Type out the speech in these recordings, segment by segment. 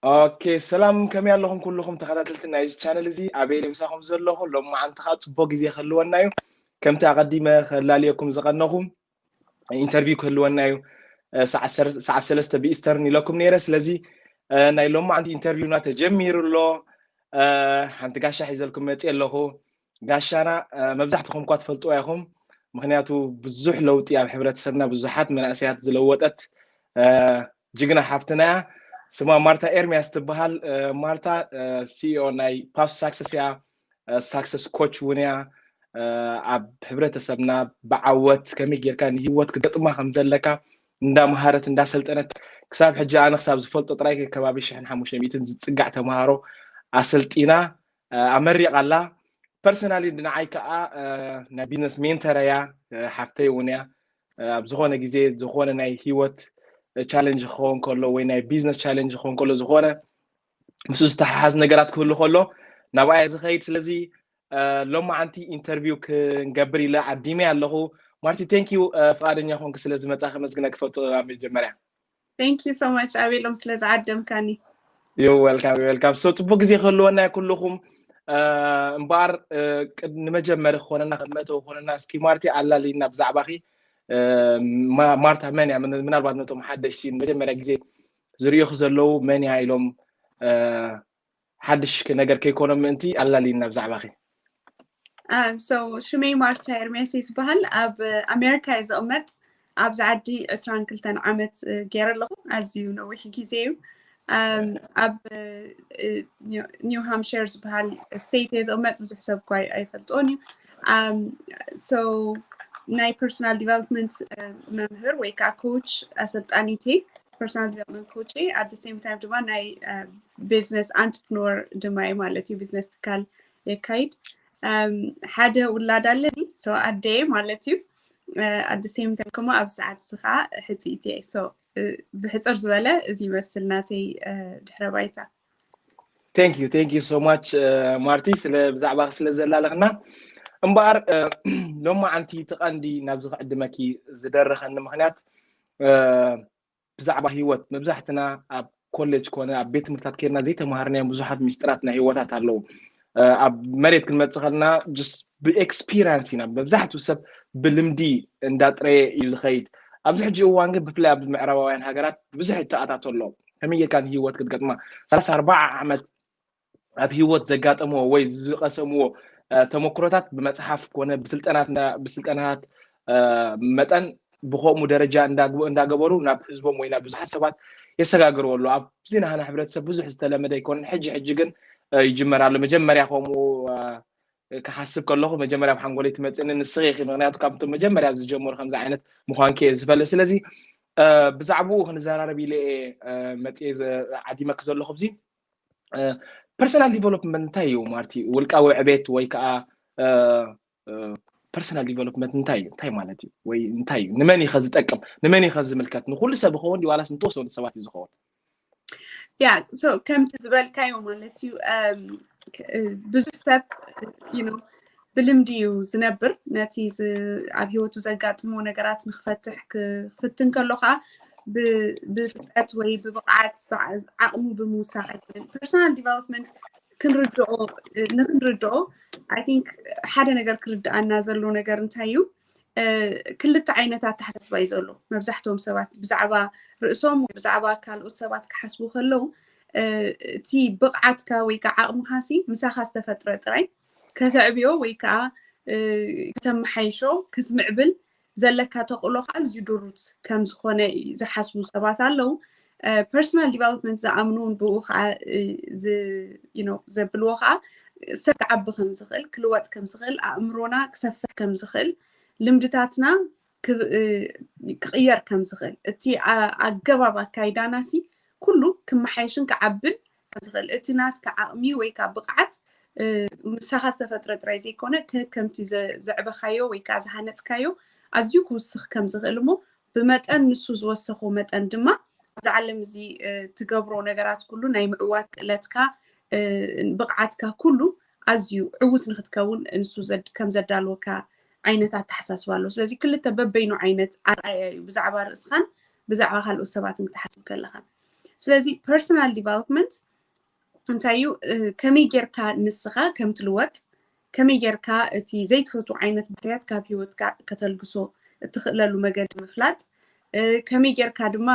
ኦኬ፣ ሰላም፣ ከመይ ኣለኹም ኩልኹም ተኸታተልቲ ናይዚ ቻነል እዚ? ኣበይ ምሳኹም ዘለኹ? ሎማዓንቲ ከዓ ጽቡቅ ግዜ ክህልወና እዩ። ከምቲ ኣቐዲመ ከላልየኩም ዝቐነኹ፣ ኢንተርቪው ክህልወና እዩ። እ፣ ሰዓት ሰር-፣ ሰዓት ሰለስተ ብኢስተርን ኢለኩም ነይረ። ስለዚ፣ እ፣ ናይ ሎማዓንቲ ኢንተርቪውና ተጀሚሩ ኣሎ። እ፣ ሓንቲ ጋሻ ሒዘልኩም መፅእ ኣለኹ። ጋሻና፣ እ፣ መብዛሕትኹም እኳ ትፈልጥዋ ኢኹም። ምኽንያቱ ብዙሕ ለውጢ ኣብ ሕብረተሰብና፣ ብዙሓት መናእሰያት ዝለወጠት፣ እ፣ ጅግና ሓፍትና እያ። ስማ ማርታ ኤርሚያስ ትበሃል። እ፣ ማርታ፣ እ፣ ሲኢኦ ናይ ፓስት ሳክሰስ እያ። እ፣ ሳክሰስ ኮች እውን እያ። እ፣ ኣብ ሕብረተሰብና ብዓወት ከመይ ጌርካ ንህይወት ክገጥማ ከም ዘለካ እንዳምሃረት እንዳሰልጠነት፣ ክሳብ ሕጂ ኣነ ክሳብ ዝፈልጦ ጥራይ ከባቢ ሽሕን ሓሙሽተ ሚእትን ዝጽጋዕ ተምሃሮ ኣሰልጢና፣ እ፣ ኣመሪቓ ኣላ። ፐርሰናሊ ንዓይ ከዓ፣ እ፣ ናይ ቢዝነስ ሜንተር እያ። እ፣ ሓፍተይ እውን እያ። እ፣ ኣብ ዝኾነ ግዜ ዝኾነ ናይ ህይወት ቻሌንጅ ክኸውን ከሎ ወይ ናይ ቢዝነስ ቻሌንጅ ክኸውን ከሎ፣ ዝኾነ ምስ ዝተሓሓዝ ነገራት ክህሉ ከሎ ናብኣ እየ ዝኸይድ። ስለዚ፣ እ፣ ሎማዓንቲ ኢንተርቪው ክንገብር ኢለ ዓዲመ ኣለኹ። ማርቲ፣ ቴንክ ዩ፣ እ፣ ፍቓደኛ ኮንክ ስለ ዝመጻ ከመስግነክ ክፈቱ ኣብ መጀመርያ። Thank you so much ኣቤሎም ስለ ዝዓደምካኒ። ዩ ዌልካም፣ ዩ ዌልካም። ሶ ጽቡቅ ግዜ ክህልወና እዩ ኩልኹም። እ፣ እምበኣር፣ እ፣ ቅድ-፣ ንመጀመሪ ክኾነና፣ ከም መእተዊ ክኾነና፣ እስኪ ማርቲ ኣላልይና ብዛዕባኺ። እ፣ ማ-፣ ማርታ መን እያ? ምን-፣ ምናልባት ነቶም ሓደሽቲ ንመጀመርያ ግዜ ዝርእዩኺ ዘለዉ መን እያ ኢሎም፣ እ፣ ሓድሽ ነገር ከይኮኖም ምእንቲ ኣላልይና ብዛዕባኺ። Um, so ሽመይ ማርታ ኤርሚያስ እየ ዝበሃል። ኣብ ኣሜሪካ እየ ዝቕመጥ። ኣብዚ ዓዲ ዕስራን ክልተን ዓመት፣ እ፣ ገይረ ኣለኹ። ኣዝዩ ነዊሕ ግዜ እዩ። Um, ኣብ፣ እ፣ ኒው፣ ኒው ሃምፕሸር ዝበሃል ስቴት እየ ዝቕመጥ። ብዙሕ ሰብ እኳ ኣይ-፣ ኣይፈልጦን እዩ። Um, so ናይ ፐርሶናል ዲቨሎፕመንት፣ እ፣ መምህር ወይ ከዓ ኮች ኣሰልጣኒት እየ። ፐርሶናል ዲቨሎፕመንት ኮች እየ። At the same time ድማ ናይ፣ እ፣ ቢዝነስ ኣንትርፕኖር ድማ እየ ማለት እዩ። ቢዝነስ ትካል የካይድ። Um, ሓደ ውላድ ኣለኒ፣ so ኣደየ ማለት እዩ። Uh, at the same time ከሞ ኣብ ሰዓት እዚ ከዓ ሕፅይቲ እየ። So፣ uh፣ ብሕፅር ዝበለ እዚ ይመስል ናተይ፣ uh፣ ድሕረ ባይታ። ቴንክ ዩ፣ ቴንክ ዩ ሶ ማች፣ እ፣ ማርቲ፣ ስለ ብዛዕባ ስለ ዘላለኽና። እምበኣር፣ እ፣ ሎማዓንቲ እቲ ቀንዲ ናብዚ ክዕድመኪ ዝደረኸኒ ምኽንያት፣ እ፣ ብዛዕባ ህይወት መብዛሕትና ኣብ ኮሌጅ ኮነ ኣብ ቤት ትምህርታት ከይድና ዘይተምሃርናዮም ብዙሓት ሚስጥራት ናይ ህይወታት ኣለዉ። እ፣ ኣብ መሬት ክንመጽእ ከለና just ብኤክስፒሪንስ ኢና። መብዛሕትኡ ሰብ ብልምዲ እንዳጥረየ እዩ ዝኸይድ። ኣብዚ ሕጂ እዋን ግን ብፍላይ ኣብ ምዕራባውያን ሃገራት ብዙሕ ይተኣታቶ ኣሎ። ከመይ ጌርካ ንህይወት ክትገጥማ? ሰላሳ ኣርባዓ ዓመት ኣብ ህይወት ዘጋጠምዎ ወይ ዝቐሰምዎ፣ እ፣ ተመክሮታት ብመጽሓፍ ኮነ ብስልጠናት እንዳ-፣ ብስልጠናታት፣ እ፣ መጠን ብኸምኡ ደረጃ እንዳግበ-፣ እንዳገበሩ ናብ ህዝቦም ወይ ናብ ብዙሓት ሰባት የሰጋግርዎ ኣለዉ። ኣብዚ ናህና ሕብረተሰብ ብዙሕ ዝተለመደ ኣይኮነን። ሕጂ ሕጂ ግን፣ እ፣ ይጅመር ኣሎ። መጀመርያ ከምኡ፣ እ፣ ክሓስብ ከለኹ መጀመርያ ኣብ ሓንጎለይ ትመጽእኒ ንስኺ ኢኺ። ምኽንያቱ ካብቶም መጀመርያ ዝጀመሩ ከምዚ ዓይነት ምዃንኪ እየ ዝፈልጥ። ስለዚ፣ እ፣ ብዛዕባኡ ክንዘራረብ ኢለ እየ፣ እ፣ መጽየ ዘ-፣ ዓዲመኪ ዘለኹ። ኣብዚ፣ እ፣ ፐርሰናል ዲቨሎፕመንት እንታይ እዩ ማርቲ? ውልቃዊ ዕቤት ወይ ከዓ፣ እ፣ እ፣ ፐርሰናል ዲቨሎፕመንት እንታይ እዩ? እንታይ ማለት እዩ? ወይ እንታይ እዩ? ንመን እዩ ከ ዝጠቅም? ንመን እዩ ከ ዝምልከት? ንኹሉ ሰብ ይኸውን ድዩ ዋላስ ንተወሰኑ ሰባት እዩ ዝኸውን? ያ፣ so ከምቲ ዝበልካዮ ማለት እዩ። እም፣ ክ-፣ እ፣ ብዙሕ ሰብ፣ you know፣ ብልምዲ እዩ ዝነብር። ነቲ ዝ-፣ ኣብ ህይወቱ ዘጋጥሞ ነገራት ንክፈትሕ ክፍትን ከሎ ከዓ ብ-፣ ብፍልጠት ወይ ብብቕዓት ብዓ-፣ ዓቕሙ ብምውሳኽ ኣይኮነን። ፐርሰናል ዲቨሎፕመንት ክንርድኦ፣ እ፣ ንክንርድኦ፣ I think ሓደ ነገር ክርድኣና ዘሎ ነገር እንታይ እዩ? እ፣ ክልተ ዓይነት ኣተሓሳስባ እዩ ዘሎ። መብዛሕትኦም ሰባት ብዛዕባ ርእሶም ወይ ብዛዕባ ካልኦት ሰባት ክሓስቡ ከለዉ፣ እ፣ እቲ ብቕዓትካ ወይ ከዓ ዓቕምኻ ሲ ምሳኻ ዝተፈጥረ ጥራይ ከተዕብዮ ወይ ከዓ፣ እ፣ ከተመሓይሾ፣ ክትምዕብል ዘለካ ተኽእሎ ከዓ ኣዝዩ ድሩት ከም ዝኾነ ዝሓስቡ ሰባት ኣለዉ። እ፣ ፐርሰናል ዲቨሎፕመንት ዝኣምኑ እውን ብኡ ከዓ፣ እ፣ ዝ-፣ you know፣ ዘብልዎ ከዓ ሰብ ክዓቢ ከም ዝኽእል፣ ክልወጥ ከም ዝኽእል፣ ኣእምሮና ክሰፍሕ ከም ዝኽእል፣ ልምድታትና ክብ-፣ እ፣ ክቕየር ከም ዝኽእል፣ እቲ ኣ-፣ ኣገባብ ኣካይዳና ሲ ኩሉ ክመሓየሽን ክዓብን ከም ዝኽእል፣ እቲ ናትካ ዓቕሚ ወይ ከዓ ብቕዓት፣ እ፣ ምሳኻ ዝተፈጥረ ጥራይ ዘይኮነ፣ ከ-፣ ከምቲ ዘ-፣ ዘዕበኻዮ ወይ ከዓ ዝሃነጽካዮ ኣዝዩ ክውስኽ ከም ዝኽእል እሞ፣ ብመጠን ንሱ ዝወሰኾ መጠን ድማ ኣብዚ ዓለም እዚ፣ እ፣ ትገብሮ ነገራት ኩሉ ናይ ምዕዋት ክእለትካ፣ እ፣ ብቕዓትካ ኩሉ ኣዝዩ ዕዉት ንክትከውን ንሱ ዘድ-፣ ከም ዘዳልወካ ዓይነት ኣተሓሳስባ ኣሎ። ስለዚ ክልተ በበይኑ ዓይነት ኣርኣያ እዩ፣ ብዛዕባ ርእስኻን ብዛዕባ ካልኦት ሰባትን ክትሓስብ ከለኻ። ስለዚ personal development እንታይ እዩ? ከመይ ጌርካ ንስኻ ከም ትልወጥ፣ ከመይ ጌርካ እቲ ዘይትፈቱ ዓይነት ባህርያት ካብ ህይወትካ ከተልግሶ እትኽእለሉ መገዲ ምፍላጥ፣ ከመይ ጌርካ ድማ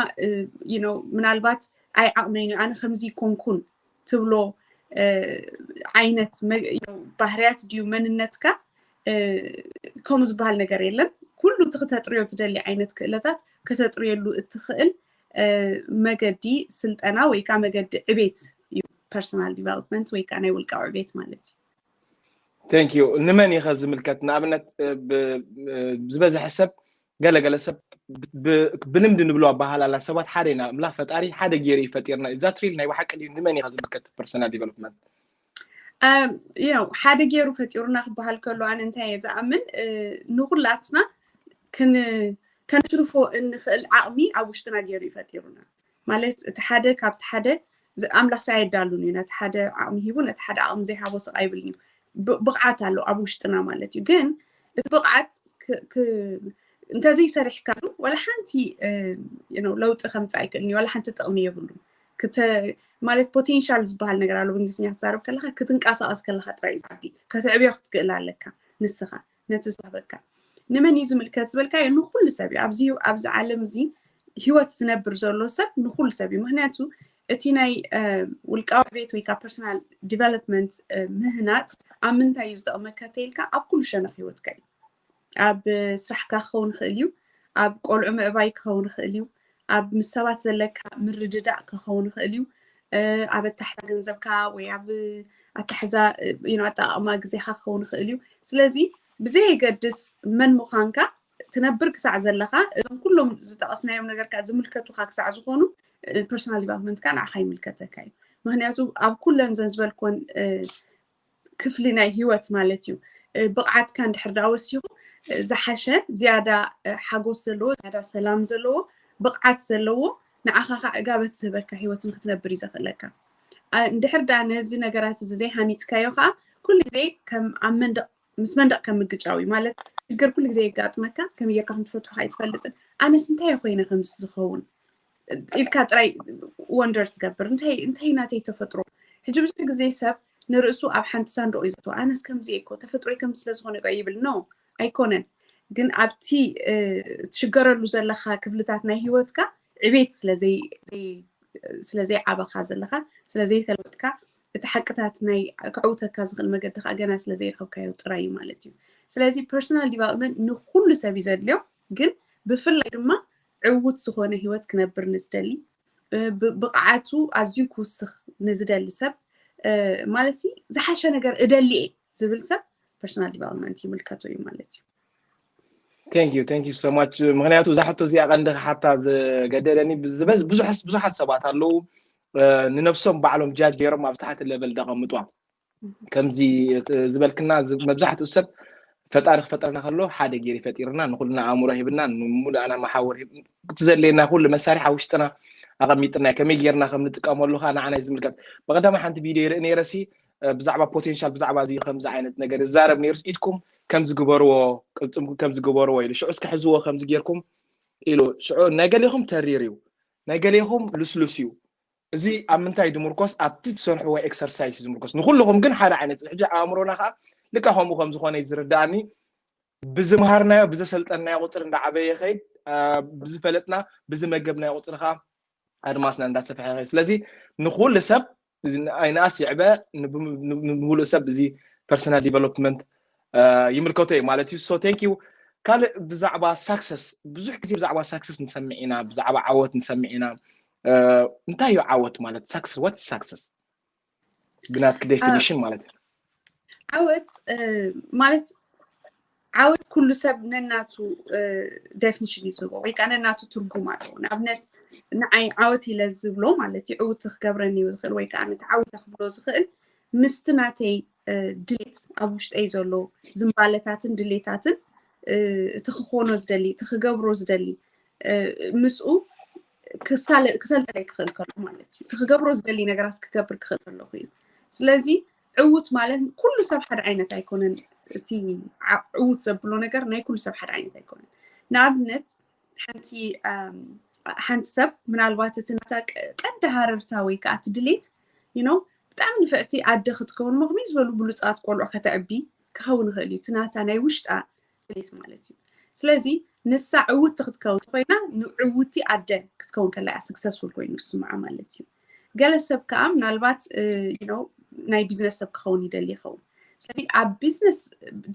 ምናልባት ኣይ ዓቕመይን ኣነ ከምዚ ይኮንኩን ትብሎ ዓይነት ባህርያት ድዩ መንነትካ? ከምኡ ዝበሃል ነገር የለን። ኩሉ እቲ ክተጥርዮ ትደሊ ዓይነት ክእለታት ከተጥርየሉ እትኽእል መገዲ ስልጠና ወይ ከዓ መገዲ ዕቤት እዩ። personal development ወይ ከዓ ናይ ውልቃዊ ዕቤት ማለት እዩ። Thank you። ንመን ኢኸ ዝምልከት? ንኣብነት ዝበዝሐ ሰብ ገለገለ ሰብ ብልምዲ ንብሎ ኣባሃላላ ሰባት ሓደ ኢና። ኣምላኽ ፈጣሪ ሓደ ገይሩ እዩ ፈጢርና። እዛ ትሪል ናይ ብሓቂ ድዩ? ንመን ኢኻ ዝምልከት personal development? ሓደ ገይሩ ፈጢሩና ክበሃል ከሎ ኣነ እንታይ እየ ዝኣምን ንኩላትና ከንሽርፎ እንኽእል ዓቕሚ ኣብ ውሽጥና ገይሩ እዩ ፈጢሩና። ማለት እቲ ሓደ ካብቲ ሓደ ኣምላኽ ሰ ኣየዳሉን እዩ። ነቲ ሓደ ዓቕሚ ሂቡ ነቲ ሓደ ዓቕሚ ዘይሃቦ ስቕ ኣይብልን እዩ። ብቕዓት ኣሎ ኣብ ውሽጥና ማለት እዩ። ግን እቲ ብቕዓት እንተዘይሰሪሕካሉ ዋላ ሓንቲ ለውጢ ከምፅእ ኣይክእልን እዩ። ዋላ ሓንቲ ጥቕሚ የብሉን። ማለት ፖቴንሻል ዝበሃል ነገር ኣሎ ብእንግሊዝኛ ክትዛረብ ከለካ ክትንቀሳቐስ ከለካ ጥራይ እዩ ዝዓቢ። ከተዕብዮ ክትክእል ኣለካ ንስኻ ነቲ ዝሃበካ። ንመን እዩ ዝምልከት ዝበልካዮ ንኩሉ ሰብ እዩ። ኣብዚ ኣብዚ ዓለም እዚ ህይወት ዝነብር ዘሎ ሰብ ንኩሉ ሰብ እዩ። ምክንያቱ እቲ ናይ ውልቃዊ ቤት ወይ ከዓ personal development ምህናፅ ኣብ ምንታይ እዩ ዝጠቕመካ ተይልካ ኣብ ኩሉ ሸነኽ ህይወትካ እዩ። ኣብ ስራሕካ ክኸውን ይኽእል እዩ። ኣብ ቆልዑ ምዕባይ ክኸውን ይኽእል እዩ። ኣብ ምስ ሰባት ዘለካ ምርድዳእ ክኸውን ይኽእል እዩ። ኣብ ኣታሕዛ ገንዘብካ ወይ ኣብ ኣታሕዛ ኣጠቃቅማ ግዜካ ክኸውን ይኽእል እዩ። ስለዚ ብዘየገድስ መን ምዃንካ ትነብር ክሳዕ ዘለካ እዞም ኩሎም ዝጠቀስናዮም ነገርካ ዝምልከቱካ ክሳዕ ዝኾኑ personal development ካ ንዓካ ይምልከተካ እዩ። ምክንያቱ ኣብ ኩለን ዘን ዝበልኩወን ክፍሊ ናይ ህይወት ማለት እዩ። ብቕዓትካ እንድሕር ዳ ወሲኹ ዝሓሸ ዝያዳ ሓጎስ ዘለዎ ዝያዳ ሰላም ዘለዎ ብቕዓት ዘለዎ ንዓኻ ከዓ ዕጋበት ዝህበካ ህይወት ንክትነብር እዩ ዘኽእለካ። እንድሕር ዳ ነዚ ነገራት እዚ ዘይሃኒፅካዮ ከዓ ኩሉ ግዜ ከም ኣብ መንደቕ ምስ መንደቕ ከም ምግጫው እዩ። ማለት ሽግር ኩሉ ግዜ የጋጥመካ። ከመይ ጌርካ ከም ትፈትሖ ከዓ ኣይትፈልጥን። ኣነስ እንታይ ኮይነ ከምዚ ዝኸውን ኢልካ ጥራይ ወንደር ትገብር። እንታይ እንታይ ናተይ ተፈጥሮ? ሕጂ ብዙሕ ግዜ ሰብ ንርእሱ ኣብ ሓንቲ ሳንዱቕ እዩ ዘትዎ። ኣነስ ከምዚ እኮ ተፈጥሮይ ከምዚ ስለ ዝኾነ እኮ ይብል። ኖ ኣይኮነን። ግን ኣብቲ ትሽገረሉ ዘለካ ክፍልታት ናይ ህይወትካ ዕቤት ስለዘይ ስለዘይ ዓበኻ ዘለካ ስለዘይ ተለወጥካ እቲ ሓቅታት ናይ ክዕውተካ ዝኽእል መገዲ ከዓ ገና ስለዘይረኸብካዮ ጥራይ እዩ ማለት እዩ። ስለዚ personal development ንኩሉ ሰብ እዩ ዘድልዮ፣ ግን ብፍላይ ድማ ዕዉት ዝኾነ ህይወት ክነብር ንዝደሊ ብቕዓቱ ኣዝዩ ክውስኽ ንዝደሊ ሰብ ማለት ዝሓሸ ነገር እደሊ እየ ዝብል ሰብ personal development ይምልከቶ እዩ ማለት እዩ። Thank you, thank you so much። ምክንያቱ እዛ ሕቶ እዚኣ ቀንዲ ክሓታ ዝገደደኒ ብዙሓት ሰባት ኣለዉ ንነብሶም ባዕሎም ጃጅ ገይሮም ኣብ ታሕቲ ለበል ደቐምጧ። ከምዚ ዝበልክና መብዛሕትኡ ሰብ ፈጣሪ ክፈጥረና ከሎ ሓደ ገይሩ ይፈጢርና ንኩልና ኣእምሮ ሂብና ንሙሉእና መሓውር እቲ ዘድልየና ኩሉ መሳርሒ ኣብ ውሽጥና ኣቐሚጥና ከመይ ጌርና ከም ንጥቀመሉ ከዓ ንዓና እዩ ዝምልከት። ብቀዳማይ ሓንቲ ቪድዮ ይርኢ ነይረ ሲ ብዛዕባ ፖቴንሻል ብዛዕባ እዚ ከምዚ ዓይነት ነገር ይዛረብ ነይሩ ኢድኩም ከምዚ ግበርዎ ቅልፅምኩም ከምዚ ግበርዎ ኢሉ ሽዑ እስከ ሕዝዎ ከምዚ ጌርኩም ኢሉ ሽዑ ናይ ገሌኹም ተሪር እዩ ናይ ገሌኹም ልስሉስ እዩ። እዚ ኣብ ምንታይ ዝምርኮስ ኣብቲ ትሰርሕዎ ኤክሰርሳይስ ዝምርኮስ ንኩልኹም ግን ሓደ ዓይነት ሕጂ ኣእምሮና ከዓ ልካ ከምኡ ከም ዝኾነ እዩ ዝርዳእኒ። ብዝምሃርናዮ ብዘሰልጠንናዮ ቁፅሪ እንዳዓበየ ይኸይድ። ብዝፈለጥና ብዝመገብናዮ ቁፅሪ ከዓ ኣድማስና እንዳሰፍሐ ይኸይድ። ስለዚ ንኩሉ ሰብ ኣይንኣስ ይዕበ ንሙሉእ ሰብ እዚ personal development ይምልከቶ እዩ ማለት እዩ። So thank you። ካልእ ብዛዕባ ሳክሰስ ብዙሕ ግዜ ብዛዕባ ሳክሰስ ንሰምዕ ኢና፣ ብዛዕባ ዓወት ንሰምዕ ኢና። እንታይ እዩ ዓወት ማለት? ሳክሰስ what is success ብናትኪ ዴፊኒሽን ማለት እዩ። ዓወት ማለት ዓወት ኩሉ ሰብ ነናቱ ዴፊኒሽን እዩ ዝህቦ ወይ ከዓ ነናቱ ትርጉም ኣለዎ። ንኣብነት ንዓይ ዓወት ኢለ ዝብሎ ማለት እዩ ዕውት ክገብረኒ እዩ ዝኽእል ወይ ከዓ ነቲ ዓወት ክብሎ ዝኽእል ምስቲ ናተይ ድሌት ኣብ ውሽጠይ ዘሎ ዝንባለታትን ድሌታትን እቲ ክኾኖ ዝደሊ እቲ ክገብሮ ዝደሊ ምስኡ ክሰልጠለይ ክኽእል ከሎ ማለት እዩ። እቲ ክገብሮ ዝደሊ ነገራት ክገብር ክኽእል ከለኹ እዩ። ስለዚ ዕውት ማለት ኩሉ ሰብ ሓደ ዓይነት ኣይኮነን። እቲ ዕውት ዘብሎ ነገር ናይ ኩሉ ሰብ ሓደ ዓይነት ኣይኮነን። ንኣብነት ሓንቲ ሓንቲ ሰብ ምናልባት እቲ ናታ ቀንዲ ሃረርታ ወይ ከዓ እቲ ድሌት you know ብጣዕሚ ንፍዕቲ ኣደ ክትከውን እሞ ከመይ ዝበሉ ብሉፃት ቆልዑ ከተዕቢ ክኸውን ይኽእል እዩ። እቲ ናታ ናይ ውሽጣ ድሌት ማለት እዩ። ስለዚ ንሳ ዕውቲ ክትከውን ኮይና ንዕውቲ ኣደ ክትከውን ከላ እያ successful ኮይኑ ዝስምዓ ማለት እዩ። ገለ ሰብ ከዓ ምናልባት you know ናይ ቢዝነስ ሰብ ክኸውን ይደሊ ይኸውን። ስለዚ ኣብ ቢዝነስ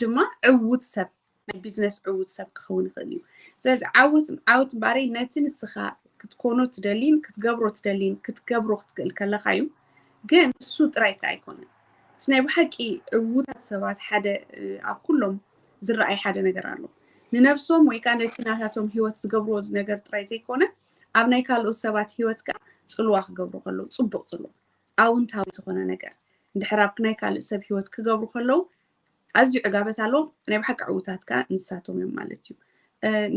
ድማ ዕውት ሰብ ናይ ቢዝነስ ዕውት ሰብ ክኸውን ይኽእል እዩ። ስለዚ ዓውት ዓውት እምበኣረይ ነቲ ንስኻ ክትኮኖ ትደሊን ክትገብሮ ትደሊን ክትገብሮ ክትክእል ከለኻ እዩ። ግን እሱ ጥራይ ከ ኣይኮነን። እቲ ናይ ብሓቂ ዕውታት ሰባት ሓደ ኣብ ኩሎም ዝረኣይ ሓደ ነገር ኣሎ። ንነብሶም ወይ ከዓ ነቲ ናታቶም ህይወት ዝገብርዎ ነገር ጥራይ ዘይኮነ ኣብ ናይ ካልኦት ሰባት ህይወት ከዓ ፅልዋ ክገብሩ ከለዉ ፅቡቅ ፅልዋ ኣውንታዊ ዝኾነ ነገር እንድሕር ኣብ ናይ ካልእ ሰብ ህይወት ክገብሩ ከለዉ ኣዝዩ ዕጋበት ኣለዎም። ናይ ብሓቂ ዕውታት ከዓ ንሳቶም እዮም ማለት እዩ።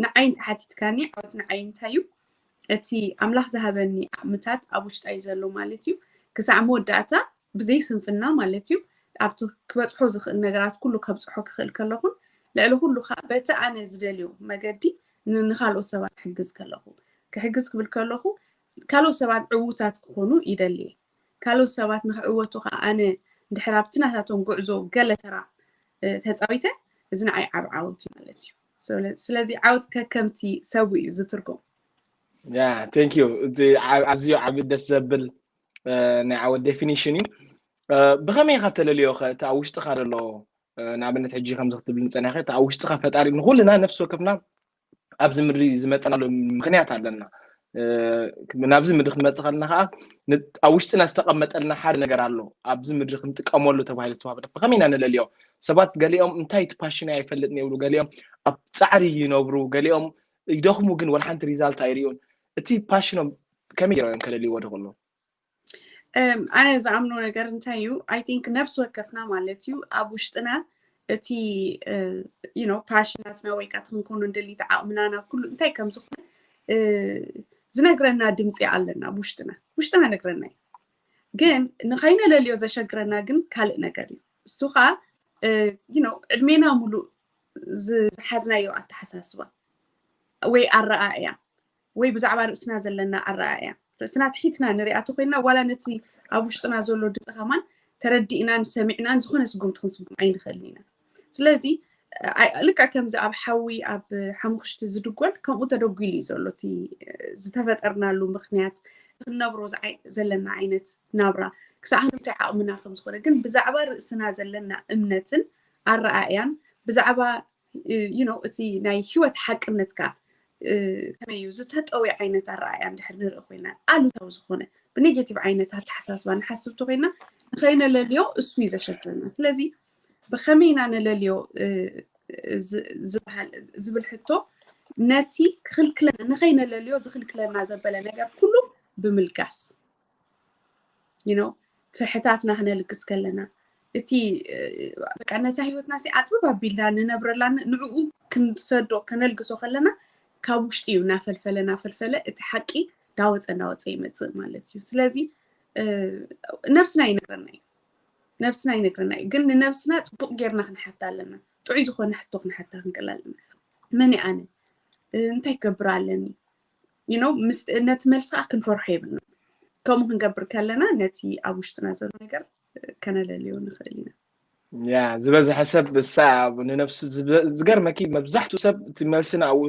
ንዓይ እንተሓቲትካኒ ዓወት ንዓይ እንታይ እዩ? እቲ ኣምላኽ ዝሃበኒ ዓቕምታት ኣብ ውሽጣይ ዘሎ ማለት እዩ ክሳዕ መወዳእታ ብዘይ ስንፍና ማለት እዩ ኣብቲ ክበፅሖ ዝኽእል ነገራት ኩሉ ከብፅሖ ክኽእል ከለኹን ልዕሊ ኩሉ ከዓ በቲ ኣነ ዝደልዮ መገዲ ንካልኦት ሰባት ክሕግዝ ከለኹ ክሕግዝ ክብል ከለኹ ካልኦት ሰባት ዕዉታት ክኾኑ ይደሊ። ካልኦት ሰባት ንክዕወቱ ከዓ ኣነ ድሕር ኣብቲ ናታቶም ጉዕዞ ገለ ተራ ተፃዊተ እዚ ንዓይ ዓብ ዓወት እዩ ማለት እዩ። ስለዚ ዓወት ከከምቲ ሰቡ እዩ ዝትርጎም። Yeah, thank you። ኣዝዩ ዓብ ደስ ዘብል ናይ ዓወት definition እዩ። ብኸመይ ኢኻ ተለልዮ ከ እቲ ኣብ ውሽጥኻ ዘሎ ንኣብነት ሕጂ ከምዚ ክትብል ንፀናኸ እቲ ኣብ ውሽጥኻ ፈጣሪ ንኩልና ነፍሲ ወከፍና ኣብዚ ምድሪ ዝመፀናሉ ምክንያት ኣለና። ናብዚ ምድሪ ክንመፅእ ከለና ከዓ ኣብ ውሽጥና ዝተቐመጠልና ሓደ ነገር ኣሎ ኣብዚ ምድሪ ክንጥቀመሉ ተባሂሉ ዝተዋህበ ብኸመይ ኢና ንለልዮ? ሰባት ገሊኦም እንታይ እቲ ፓሽን ኣይፈልጥን ይብሉ፣ ገሊኦም ኣብ ፃዕሪ ይነብሩ፣ ገሊኦም ይደኽሙ ግን ወላ ሓንቲ ሪዛልት ኣይርእዩን። እቲ ፓሽኖም ከመይ ገይሮም እዮም ከለልይዎ ድኽእሉ? ኣነ ዝኣምኖ ነገር እንታይ እዩ? I think ነብሲ ወከፍና ማለት እዩ ኣብ ውሽጥና እቲ you know ፓሽን ናትና ወይ ከዓ ክንኮኖ እንደሊት ዓቕምና ናብ ኩሉ እንታይ ከም ዝኾነ ዝነግረና ድምፂ ኣለና ኣብ ውሽጥና ውሽጥና ነግረና እዩ። ግን ንኸይነለልዮ ዘሸግረና ግን ካልእ ነገር እዩ። እሱ ከዓ you know ዕድሜና ሙሉእ ዝሓዝናዮ ኣተሓሳስባ ወይ ኣረኣእያ ወይ ብዛዕባ ርእስና ዘለና ኣረኣእያ ርእስና ትሒትና ንሪኣ ተኮይና ዋላ ነቲ ኣብ ውሽጥና ዘሎ ድምፂ ከማን ተረዲእናን ሰሚዕናን ዝኾነ ስጉምቲ ክንስጉም ኣይንኽእልን ኢና። ስለዚ ልክዕ ከምዚ ኣብ ሓዊ ኣብ ሓሙኽሽቲ ዝድጎል ከምኡ ተደጒሉ እዩ ዘሎ እቲ ዝተፈጠርናሉ ምኽንያት ክንነብሮ ዘለና ዓይነት ናብራ ክሳዕ ክንታይ ዓቕምና ከም ዝኾነ ግን ብዛዕባ ርእስና ዘለና እምነትን ኣረኣእያን ብዛዕባ you know እቲ ናይ ህይወት ሓቅነትካ ከመይ እዩ ዝተጠዊ ዓይነት ኣረኣእያ እንድሕር ንርኢ ኮይና ኣሉታዊ ዝኾነ ብኔጌቲቭ ዓይነት ኣተሓሳስባ ንሓስብ ተኮይና ንኸይነለልዮ እሱ እዩ ዘሸግረና። ስለዚ ብኸመይ ኢና ነለልዮ ዝብል ሕቶ ነቲ ክኽልክለና ንኸይነለልዮ ዝኽልክለና ዘበለ ነገር ኩሉ ብምልጋስ you know ፍርሕታትና ክነልግስ ከለና እቲ በቃ ነታ ህይወትና ሲ ኣፅብብ ኣቢልና ንነብረላ ንዕኡ ክንሰዶ ከነልግሶ ከለና ካብ ውሽጢ እዩ እናፈልፈለ እናፈልፈለ እቲ ሓቂ ዳወፀ እናወፀ ይመፅእ ማለት እዩ። ስለዚ ነብስና ይነግረና እዩ ነብስና ይነግረና እዩ። ግን ንነብስና ፅቡቅ ጌርና ክንሓታ ኣለና። ጥዑይ ዝኾነ ሕቶ ክንሓታ ክንክእል ኣለና። መን ኣነ እንታይ ክገብር ኣለኒ you know ምስ ነቲ መልሲ ከዓ ክንፈርሖ የብልና። ከምኡ ክንገብር ከለና ነቲ ኣብ ውሽጥና ዘሎ ነገር ከነለልዮ ንኽእል ኢና። ያ ዝበዝሐ ሰብ እሳ ንነብሱ ዝገርመኪ መብዛሕትኡ ሰብ እቲ መልሲ ኣብ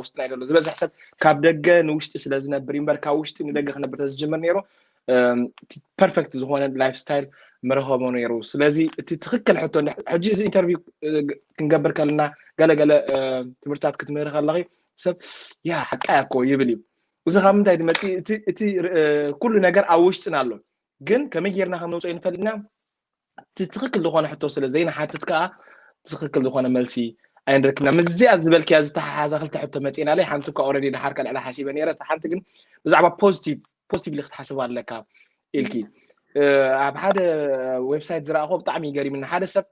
ውሽጥና ይደሎ ዝበዝሕ ሰብ ካብ ደገ ንውሽጢ ስለ ዝነብር እምበር ካብ ውሽጢ ንደገ ክነብር ተዝጅምር ነይሩ ፐርፌክት ዝኾነ ላይፍ ስታይል ምረኸቦ ነይሩ። ስለዚ እቲ ትኽክል ሕቶ ሕጂ እዚ ኢንተርቪው ክንገብር ከለና ገለገለ ትምህርትታት ክትምህሪ ከለኺ ሰብ ያ ሓቃ እኮ ይብል እዩ። እዚ ካብ ምንታይ ድመፅእ? እቲ ኩሉ ነገር ኣብ ውሽጥና ኣሎ፣ ግን ከመይ ጌርና ከም ነውፅኦ ይንፈልጥና። እቲ ትኽክል ዝኾነ ሕቶ ስለ ዘይንሓትት ከዓ ትኽክል ዝኾነ መልሲ ኣይንረክብና። ምስዚኣ ዝበልክያ ዝተሓሓዛ ክልተ ሕቶ መፂእናለይ። ሓንቲ እኳ ኦረዲ ድሓር ከልዕላ ሓሲበ ነይረ። እታ ሓንቲ ግን ብዛዕባ ፖዚቲቭ ፖዚቲቭሊ ክትሓስብ ኣለካ ኢልኪ ኣብ ሓደ ዌብሳይት ዝረኣኹ ብጣዕሚ ገሪምና። ሓደ ሰብ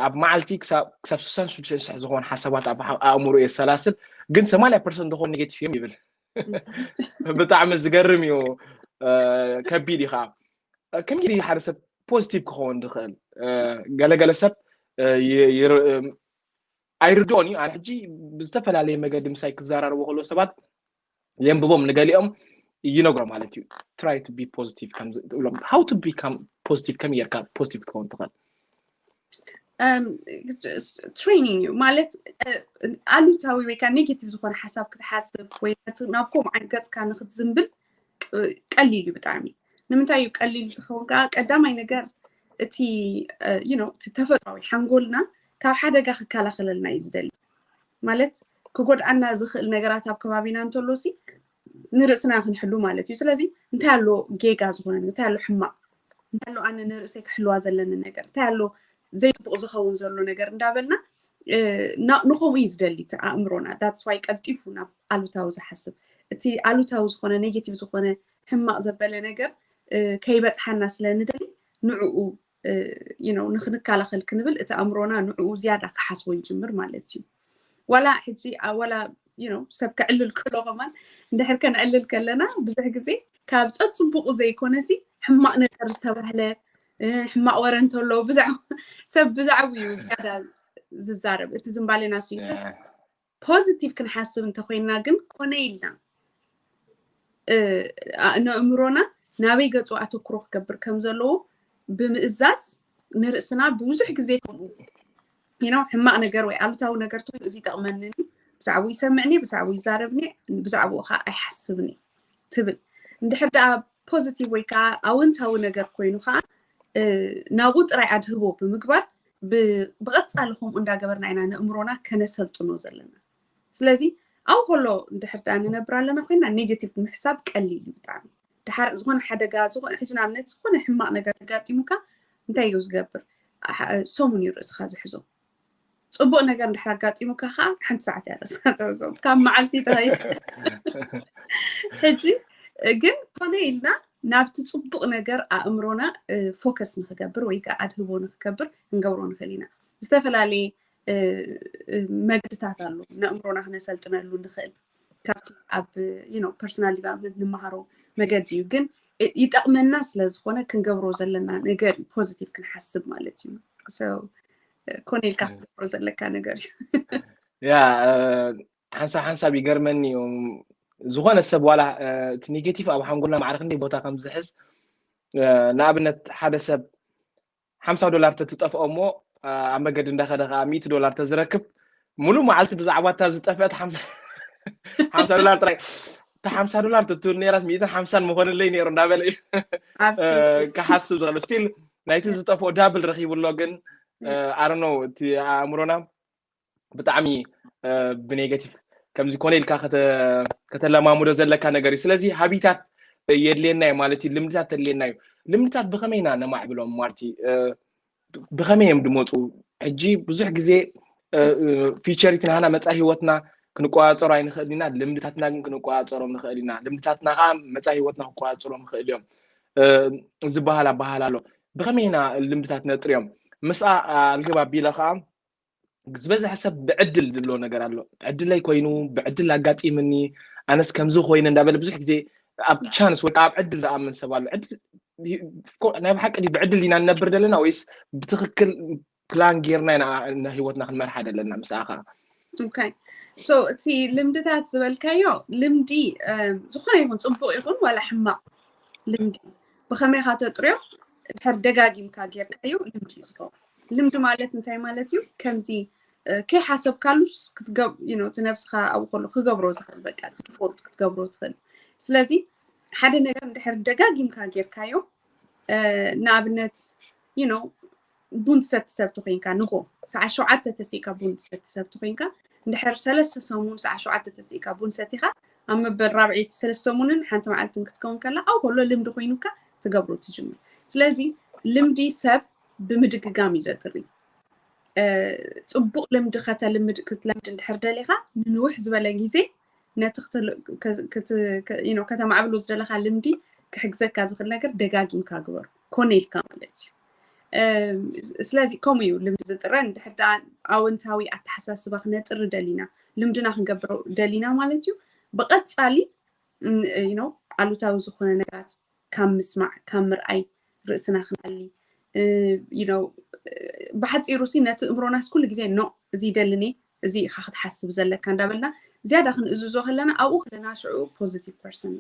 ኣብ መዓልቲ ክሳብ ስሳን ሽዱሽተን ሽሕ ዝኾን ሓሳባት ኣብ ኣእምሮ የሰላስል፣ ግን ሰማንያ ፐርሰንት ዝኾን ኔጌቲቭ እዮም ይብል። ብጣዕሚ ዝገርም እዩ። ከቢድ እዩ ከዓ። ከመይ ሓደ ሰብ ፖዚቲቭ ክኸውን ዝኽእል? ገለገለ ሰብ ኣይርድኦን እዩ። ኣነ ሕጂ ብዝተፈላለየ መገዲ ምሳይ ክዘራረቡ ከለዉ ሰባት የንብቦም፣ ንገሊኦም ይነግሮ ማለት እዩ። Try to be positive፣ ከምዚ ትብሎም፣ how to become positive፣ ከመይ ጌርካ positive ክትኸውን ትኽእል? ትሬኒንግ እዩ ማለት፣ ኣሉታዊ ወይ ከዓ ኔጌቲቭ ዝኾነ ሓሳብ ክትሓስብ ወይ ናብ ከምኡ ዓይነት ገፅካ ንክትዝንብል ቀሊል እዩ ብጣዕሚ። ንምንታይ እዩ ቀሊል ዝኸውን ከዓ? ቀዳማይ ነገር እቲ እቲ ተፈጥሯዊ ሓንጎልና ካብ ሓደጋ ክከላኸለልና እዩ ዝደሊ። ማለት ክጎድኣና ዝኽእል ነገራት ኣብ ከባቢና እንተሎ ሲ ንርእስና ክንሕሉ ማለት እዩ። ስለዚ እንታይ ኣሎ ጌጋ ዝኾነ፣ እንታይ ኣሎ ሕማቕ፣ እንታይ ኣሎ ኣነ ንርእሰይ ክሕልዋ ዘለኒ ነገር፣ እንታይ ኣሎ ዘይፅቡቕ ዝኸውን ዘሎ ነገር እንዳበልና ንኸምኡ እዩ ዝደሊ እቲ ኣእምሮና። That's why ቀልጢፉ ናብ ኣሉታዊ ዝሓስብ፣ እቲ ኣሉታዊ ዝኾነ ኔጌቲቭ ዝኾነ ሕማቕ ዘበለ ነገር ከይበፅሓና ስለ ንደሊ ንዕኡ ንክንከላኸል ክንብል እቲ ኣእምሮና ንዕኡ ዝያዳ ክሓስቦ ይጅምር ማለት እዩ። ዋላ ሕጂ ዋላ ሰብ ከዕልል ክሎ ከማን እንድሕር ከነዕልል ከለና ብዙሕ ግዜ ካብ ፀፅቡቑ ዘይኮነሲ ሕማቕ ነገር ዝተባህለ ሕማቕ ወረ እንተሎ ሰብ ብዛዕቡ እዩ ዝያዳ ዝዛረብ። እቲ ዝንባሌና ሱ ፖዚቲቭ ክንሓስብ እንተኮይንና ግን ኮነ ኢልና ነእምሮና ናበይ ገፁ ኣተኩሮ ክገብር ከም ዘለዎ ብምእዛዝ ንርእስና ብብዙሕ ግዜ ከምኡ ሕማቕ ነገር ወይ ኣሉታዊ ነገር ትኾይኑ እዚ ይጠቕመኒ፣ ብዛዕቡ ይሰምዕኒ፣ ብዛዕቡ ይዛረብኒ፣ ብዛዕቡ ከዓ ኣይሓስብኒ ትብል። እንድሕር ደኣ ፖዚቲቭ ወይ ከዓ ኣወንታዊ ነገር ኮይኑ ከዓ ናብኡ ጥራይ ኣድህቦ ብምግባር ብቐፃሊ ከምኡ እንዳገበርና ኢና ንእምሮና ከነሰልጥኖ ዘለና። ስለዚ ኣብኡ ከሎ እንድሕር ደኣ ንነብር ኣለና ኮይና ኔጌቲቭ ምሕሳብ ቀሊል እዩ ብጣዕሚ። ድሓር ዝኾነ ሓደጋ ዝኾነ ሕጂ ንኣብነት ዝኾነ ሕማቕ ነገር ተጋጢሙካ እንታይ እዩ ዝገብር? ሰሙን እዩ ርእስኻ ዝሕዞ። ፅቡቕ ነገር እንድሕር ኣጋጢሙካ ከዓ ሓንቲ ሰዓት እያ ርእስኻ ትሕዞ። ካብ መዓልቲ ተኸይ ሕጂ ግን ኮነ ኢልና ናብቲ ፅቡቕ ነገር ኣእምሮና ፎከስ ንክገብር ወይ ከዓ ኣድህቦ ንክገብር ክንገብሮ ንኽእል ኢና። ዝተፈላለየ መገድታት ኣሎ ነእምሮና ክነሰልጥነሉ ንኽእል። ካብቲ ኣብ ፐርሶናል ዲቨሎፕመንት ንመሃሮ መገዲ እዩ። ግን ይጠቕመና ስለ ዝኾነ ክንገብሮ ዘለና ነገር እዩ ፖዚቲቭ ክንሓስብ ማለት እዩ። ኮነ ኢልካ ክትገብሮ ዘለካ ነገር እዩ። ያ ሓንሳብ ሓንሳብ ይገርመኒ እዩ። ዝኾነ ሰብ ዋላ እቲ ኔጌቲቭ ኣብ ሓንጎልና ማዕረ ክንደይ ቦታ ከም ዝሕዝ ንኣብነት ሓደ ሰብ ሓምሳ ዶላር ተትጠፍኦ እሞ ኣብ መገዲ እንዳኸደ ከዓ ሚእቲ ዶላር ተዝረክብ ሙሉእ መዓልቲ ብዛዕባ እታ ዝጠፍአት ሓምሳ ዶላር ጥራይ እታ ሓምሳ ዶላር ትትብል ነይራስ ሚእትን ሓምሳን ምኾንለይ ነይሩ እንዳበለ እዩ ክሓስብ ዝኽእል። ስቲል ናይቲ ዝጠፍኦ ዳብል ረኺቡ ኣሎ። ግን ኣረኖ እቲ ኣእምሮና ብጣዕሚ ብኔጋቲቭ ከምዚ ኮነ ኢልካ ከተለማምዶ ዘለካ ነገር እዩ። ስለዚ ሃቢታት የድልየና እዩ ማለት እዩ። ልምድታት ተድልየና እዩ። ልምድታት ብኸመይ ኢና ነማዕብሎም ማርቲ? ብኸመይ እዮም ድመፁ? ሕጂ ብዙሕ ግዜ ፊቸሪቲ ናህና መፃኢ ህይወትና ክንቆፃፀሮ ኣይንኽእል ኢና። ልምድታትና ግን ክንቆፃፀሮም ንኽእል ኢና። ልምድታትና ከዓ መፃኢ ህይወትና ክቆፃፀሮም ይኽእል እዮም ዝበሃል ኣበሃል ኣሎ። ብኸመይ ኢና ልምድታት ነጥርዮም? ምስኣ ኣልግብ ኣቢለ ከዓ ዝበዝሐ ሰብ ብዕድል ዝብሎ ነገር ኣሎ። ዕድለይ ኮይኑ ብዕድል ኣጋጢምኒ፣ ኣነስ ከምዚ ኮይነ እንዳበለ ብዙሕ ግዜ ኣብ ቻንስ ወይ ኣብ ዕድል ዝኣምን ሰብ ኣሎ። ናይ ብሓቂ ብዕድል ኢና ንነብር ዘለና ወይስ ብትክክል ፕላን ጌርና ኢና ህይወትና ክንመርሓ ዘለና? ምስ ኣኻ ሶ እቲ ልምድታት ዝበልካዮ ልምዲ ዝኾነ ይኹን ፅቡቅ ይኹን ዋላ ሕማቅ ልምዲ ብከመይ ካ ተጥርዮ ድሕር ደጋጊምካ ጌርካዮ ልምዲ እዩ ዝኸውን። ልምዲ ማለት እንታይ ማለት እዩ? ከምዚ ከይሓሰብካሉስ እቲ ነብስካ ኣብኡ ከሎ ክገብሮ ዝኽእል በቃ ዲፎልት ክትገብሮ ትኽእል። ስለዚ ሓደ ነገር እንድሕር ደጋጊምካ ጌርካዮ ንኣብነት ዩ ቡን ትሰቲ ሰብ ተኮይንካ ንጎ ሰዓት ሸውዓተ ተሲእካ ቡን ትሰቲ ሰብ ተኮይንካ እንድሕር ሰለስተ ሰሙን ሰዓት ሸውዓተ ተሲእካ ቡን ሰቲካ ኣብ መበል ራብዒ ሰለስተ ሰሙንን ሓንቲ መዓልትን ክትከውን ከላ ኣብ ከሎ ልምዲ ኮይኑካ ትገብሮ ትጅምር። ስለዚ ልምዲ ሰብ ብምድግጋም እዩ ዘጥሪ። ፅቡቅ ልምዲ ከተልምድ ክትለምድ እንድሕር ደሊካ ንንውሕ ዝበለ ግዜ ነቲ ከተማዕብሎ ዝደለካ ልምዲ ክሕግዘካ ዝኽእል ነገር ደጋጊምካ ግበሩ። ኮነ ኢልካ ማለት እዩ። ስለዚ ከምኡ እዩ ልምዲ ዝጥረ። እንድሕር ደኣ ኣወንታዊ ኣተሓሳስባ ክነጥሪ ደሊና ልምድና ክንገብሮ ደሊና ማለት እዩ። ብቐፃሊ ኣሉታዊ ዝኾነ ነገራት ካብ ምስማዕ ካብ ምርኣይ ርእስና ክናሊ ብሓፂሩ ሲ ነቲ እምሮናስ ኩሉ ግዜ ኖ እዚ ይደልኒ እዚ ኢኻ ክትሓስብ ዘለካ እንዳበልና ዝያዳ ክንእዝዞ ከለና ኣብኡ ከለና ሽዑ positive person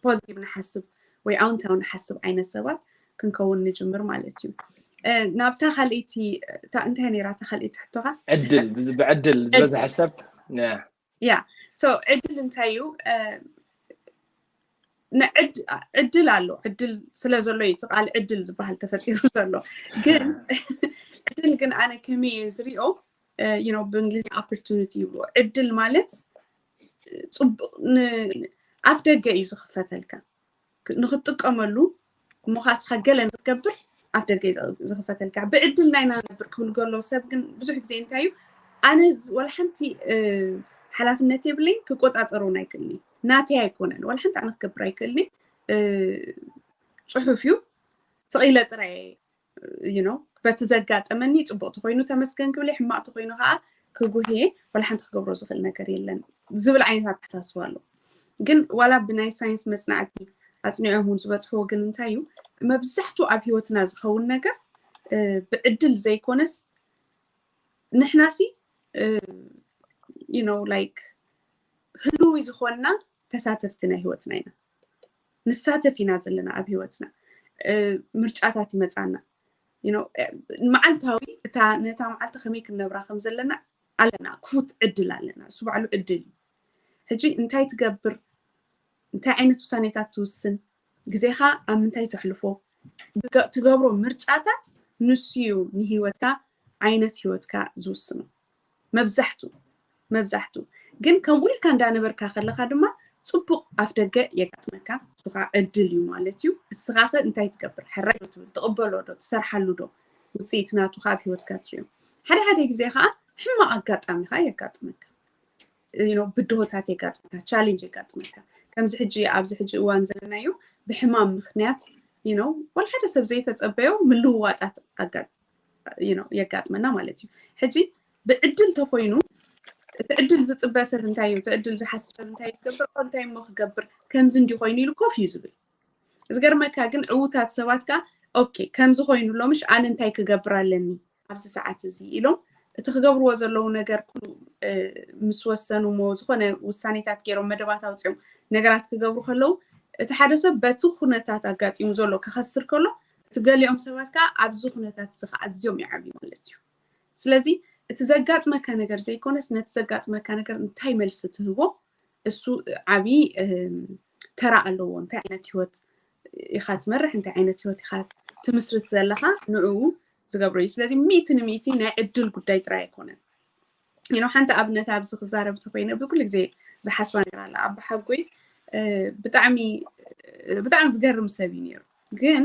positive ንሓስብ ወይ ኣውንታዊ ንሓስብ ዓይነት ሰባት ክንከውን ንጅምር ማለት እዩ። ናብታ ካልእቲ እንታይ ነይራ እታ ካልእቲ ሕቶኻ? ዕድል ብዕድል ዝበዝሐ ሰብ ያ so ዕድል እንታይ እዩ? ዕድል ኣሎ። ዕድል ስለ ዘሎ እዩ እቲ ቃል ዕድል ዝበሃል ተፈጢሩ ዘሎ። ግን ዕድል ግን ኣነ ከመይ እየ ዝሪኦ you know ብእንግሊዝኛ opportunity ይብሎ። ዕድል ማለት ፅቡቅ ኣፍ ደገ እዩ ዝኽፈተልካ ንክትጥቀመሉ እሞ ካስኻ ገለ ንክትገብር ኣፍ ደገ ዝኽፈተልካ። ብዕድል ናይና ነብር ክብል ገሎ ሰብ ግን ብዙሕ ግዜ እንታይ እዩ ኣነ ወላ ሓንቲ ሓላፍነት የብለይ ክቆፃፀሮ ኣይክእልኒ ናተይ ኣይኮነን ወላ ሓንቲ ኣነ ክገብር ኣይክእልኒ ፅሑፍ እዩ ስቕ ኢለ ጥራይ you know በቲ ዘጋጠመኒ ፅቡቅ ተኮይኑ ተመስገን ክብል ሕማቅ ተኮይኑ ከዓ ክጉህየ ወላ ሓንቲ ክገብሮ ዝኽእል ነገር የለን ዝብል ዓይነት ኣተሓሳስባ ኣሎ። ግን ዋላ ብናይ ሳይንስ መፅናዕቲ ኣፅኒዖም እውን ዝበፅሕዎ ግን እንታይ እዩ መብዛሕቱ ኣብ ሂወትና ዝኸውን ነገር ብዕድል ዘይኮነስ ንሕናሲ you know like ህሉዊ ዝኾንና ተሳተፍቲ ናይ ሂወትና ኢና። ንሳተፍ ኢና ዘለና ኣብ ሂወትና ምርጫታት ይመፃና you know መዓልታዊ እታ ነታ መዓልቲ ከመይ ክንነብራ ከም ዘለና ኣለና ክፉት ዕድል ኣለና እሱ ባዕሉ ዕድል እዩ። ሕጂ እንታይ ትገብር እንታይ ዓይነት ውሳኔታት ትውስን ግዜኻ ኣብ ምንታይ ተሕልፎ ትገብሮ ምርጫታት ንሱ እዩ ንሂወትካ ዓይነት ሂወትካ ዝውስኖ መብዛሕቱ መብዛሕቱ ግን ከምኡ ኢልካ እንዳነበርካ ከለካ ድማ ፅቡቅ ኣፍ ደገ የጋጥመካ እሱ ከዓ ዕድል እዩ ማለት እዩ። እስኻ ከ እንታይ ትገብር ሕራይ ዶ ትብል ትቅበሎ ዶ ትሰርሓሉ ዶ ውፅኢት ናቱ ከዓ ኣብ ሂወትካ ትሪኦ ሓደ ሓደ ግዜ ከዓ ሕማቅ ኣጋጣሚ ከዓ የጋጥመካ you know ብድሆታት የጋጥመካ challenge የጋጥመካ ከምዚ ሕጂ ኣብዚ ሕጂ እዋን ዘለናዮ ብሕማም ምክንያት you know ወላ ሓደ ሰብ ዘይተፀበዮ ምልውዋጣት ኣጋጥ you know የጋጥመና ማለት እዩ። ሕጂ ብዕድል ተኮይኑ እቲ ዕድል ዝፅበ ሰብ እንታይ እዩ እቲ ዕድል ዝሓስብ ሰብ እንታይ ዝገብር እንታይ እሞ ክገብር ከምዚ እንዲ ኮይኑ ኢሉ ኮፍ እዩ ዝብል ዝገርመካ ግን ዕዉታት ሰባት ከዓ okay ከምዚ ኮይኑ ሎምሽ ኣነ እንታይ ክገብር ኣለኒ ኣብዚ ሰዓት እዚ ኢሎም እቲ ክገብርዎ ዘለዉ ነገር ኩሉ ምስ ወሰኑ ሞ ዝኾነ ውሳኔታት ገይሮም መደባት ኣውፅኦም ነገራት ክገብሩ ከለዉ እቲ ሓደ ሰብ በቲ ኩነታት ኣጋጢሙ ዘሎ ክኸስር ከሎ እቲ ገሊኦም ሰባት ከዓ ኣብዚ ኩነታት እዚ ከዓ ኣዝዮም ይዓብዩ ማለት እዩ። ስለዚ እቲ ዘጋጥመካ ነገር ዘይኮነስ ነቲ ዘጋጥመካ ነገር እንታይ መልሲ ትህቦ እሱ ዓብዪ ተራ ኣለዎ። እንታይ ዓይነት ሂወት ኢኻ ትመርሕ፣ እንታይ ዓይነት ሂወት ኢኻ ትምስርት ዘለኻ ንዕኡ ዝገብሮ እዩ። ስለዚ ሚእቲ ንሚእቲ ናይ ዕድል ጉዳይ ጥራይ ኣይኮነን። you know ሓንቲ ኣብነት ኣብዚ ክዛረብ ተኮይነ ብኩሉ ግዜ ዝሓስባ ነገር ኣላ ኣባሓጎይ ብጣዕሚ ብጣዕሚ ዝገርም ሰብ እዩ ነይሩ ግን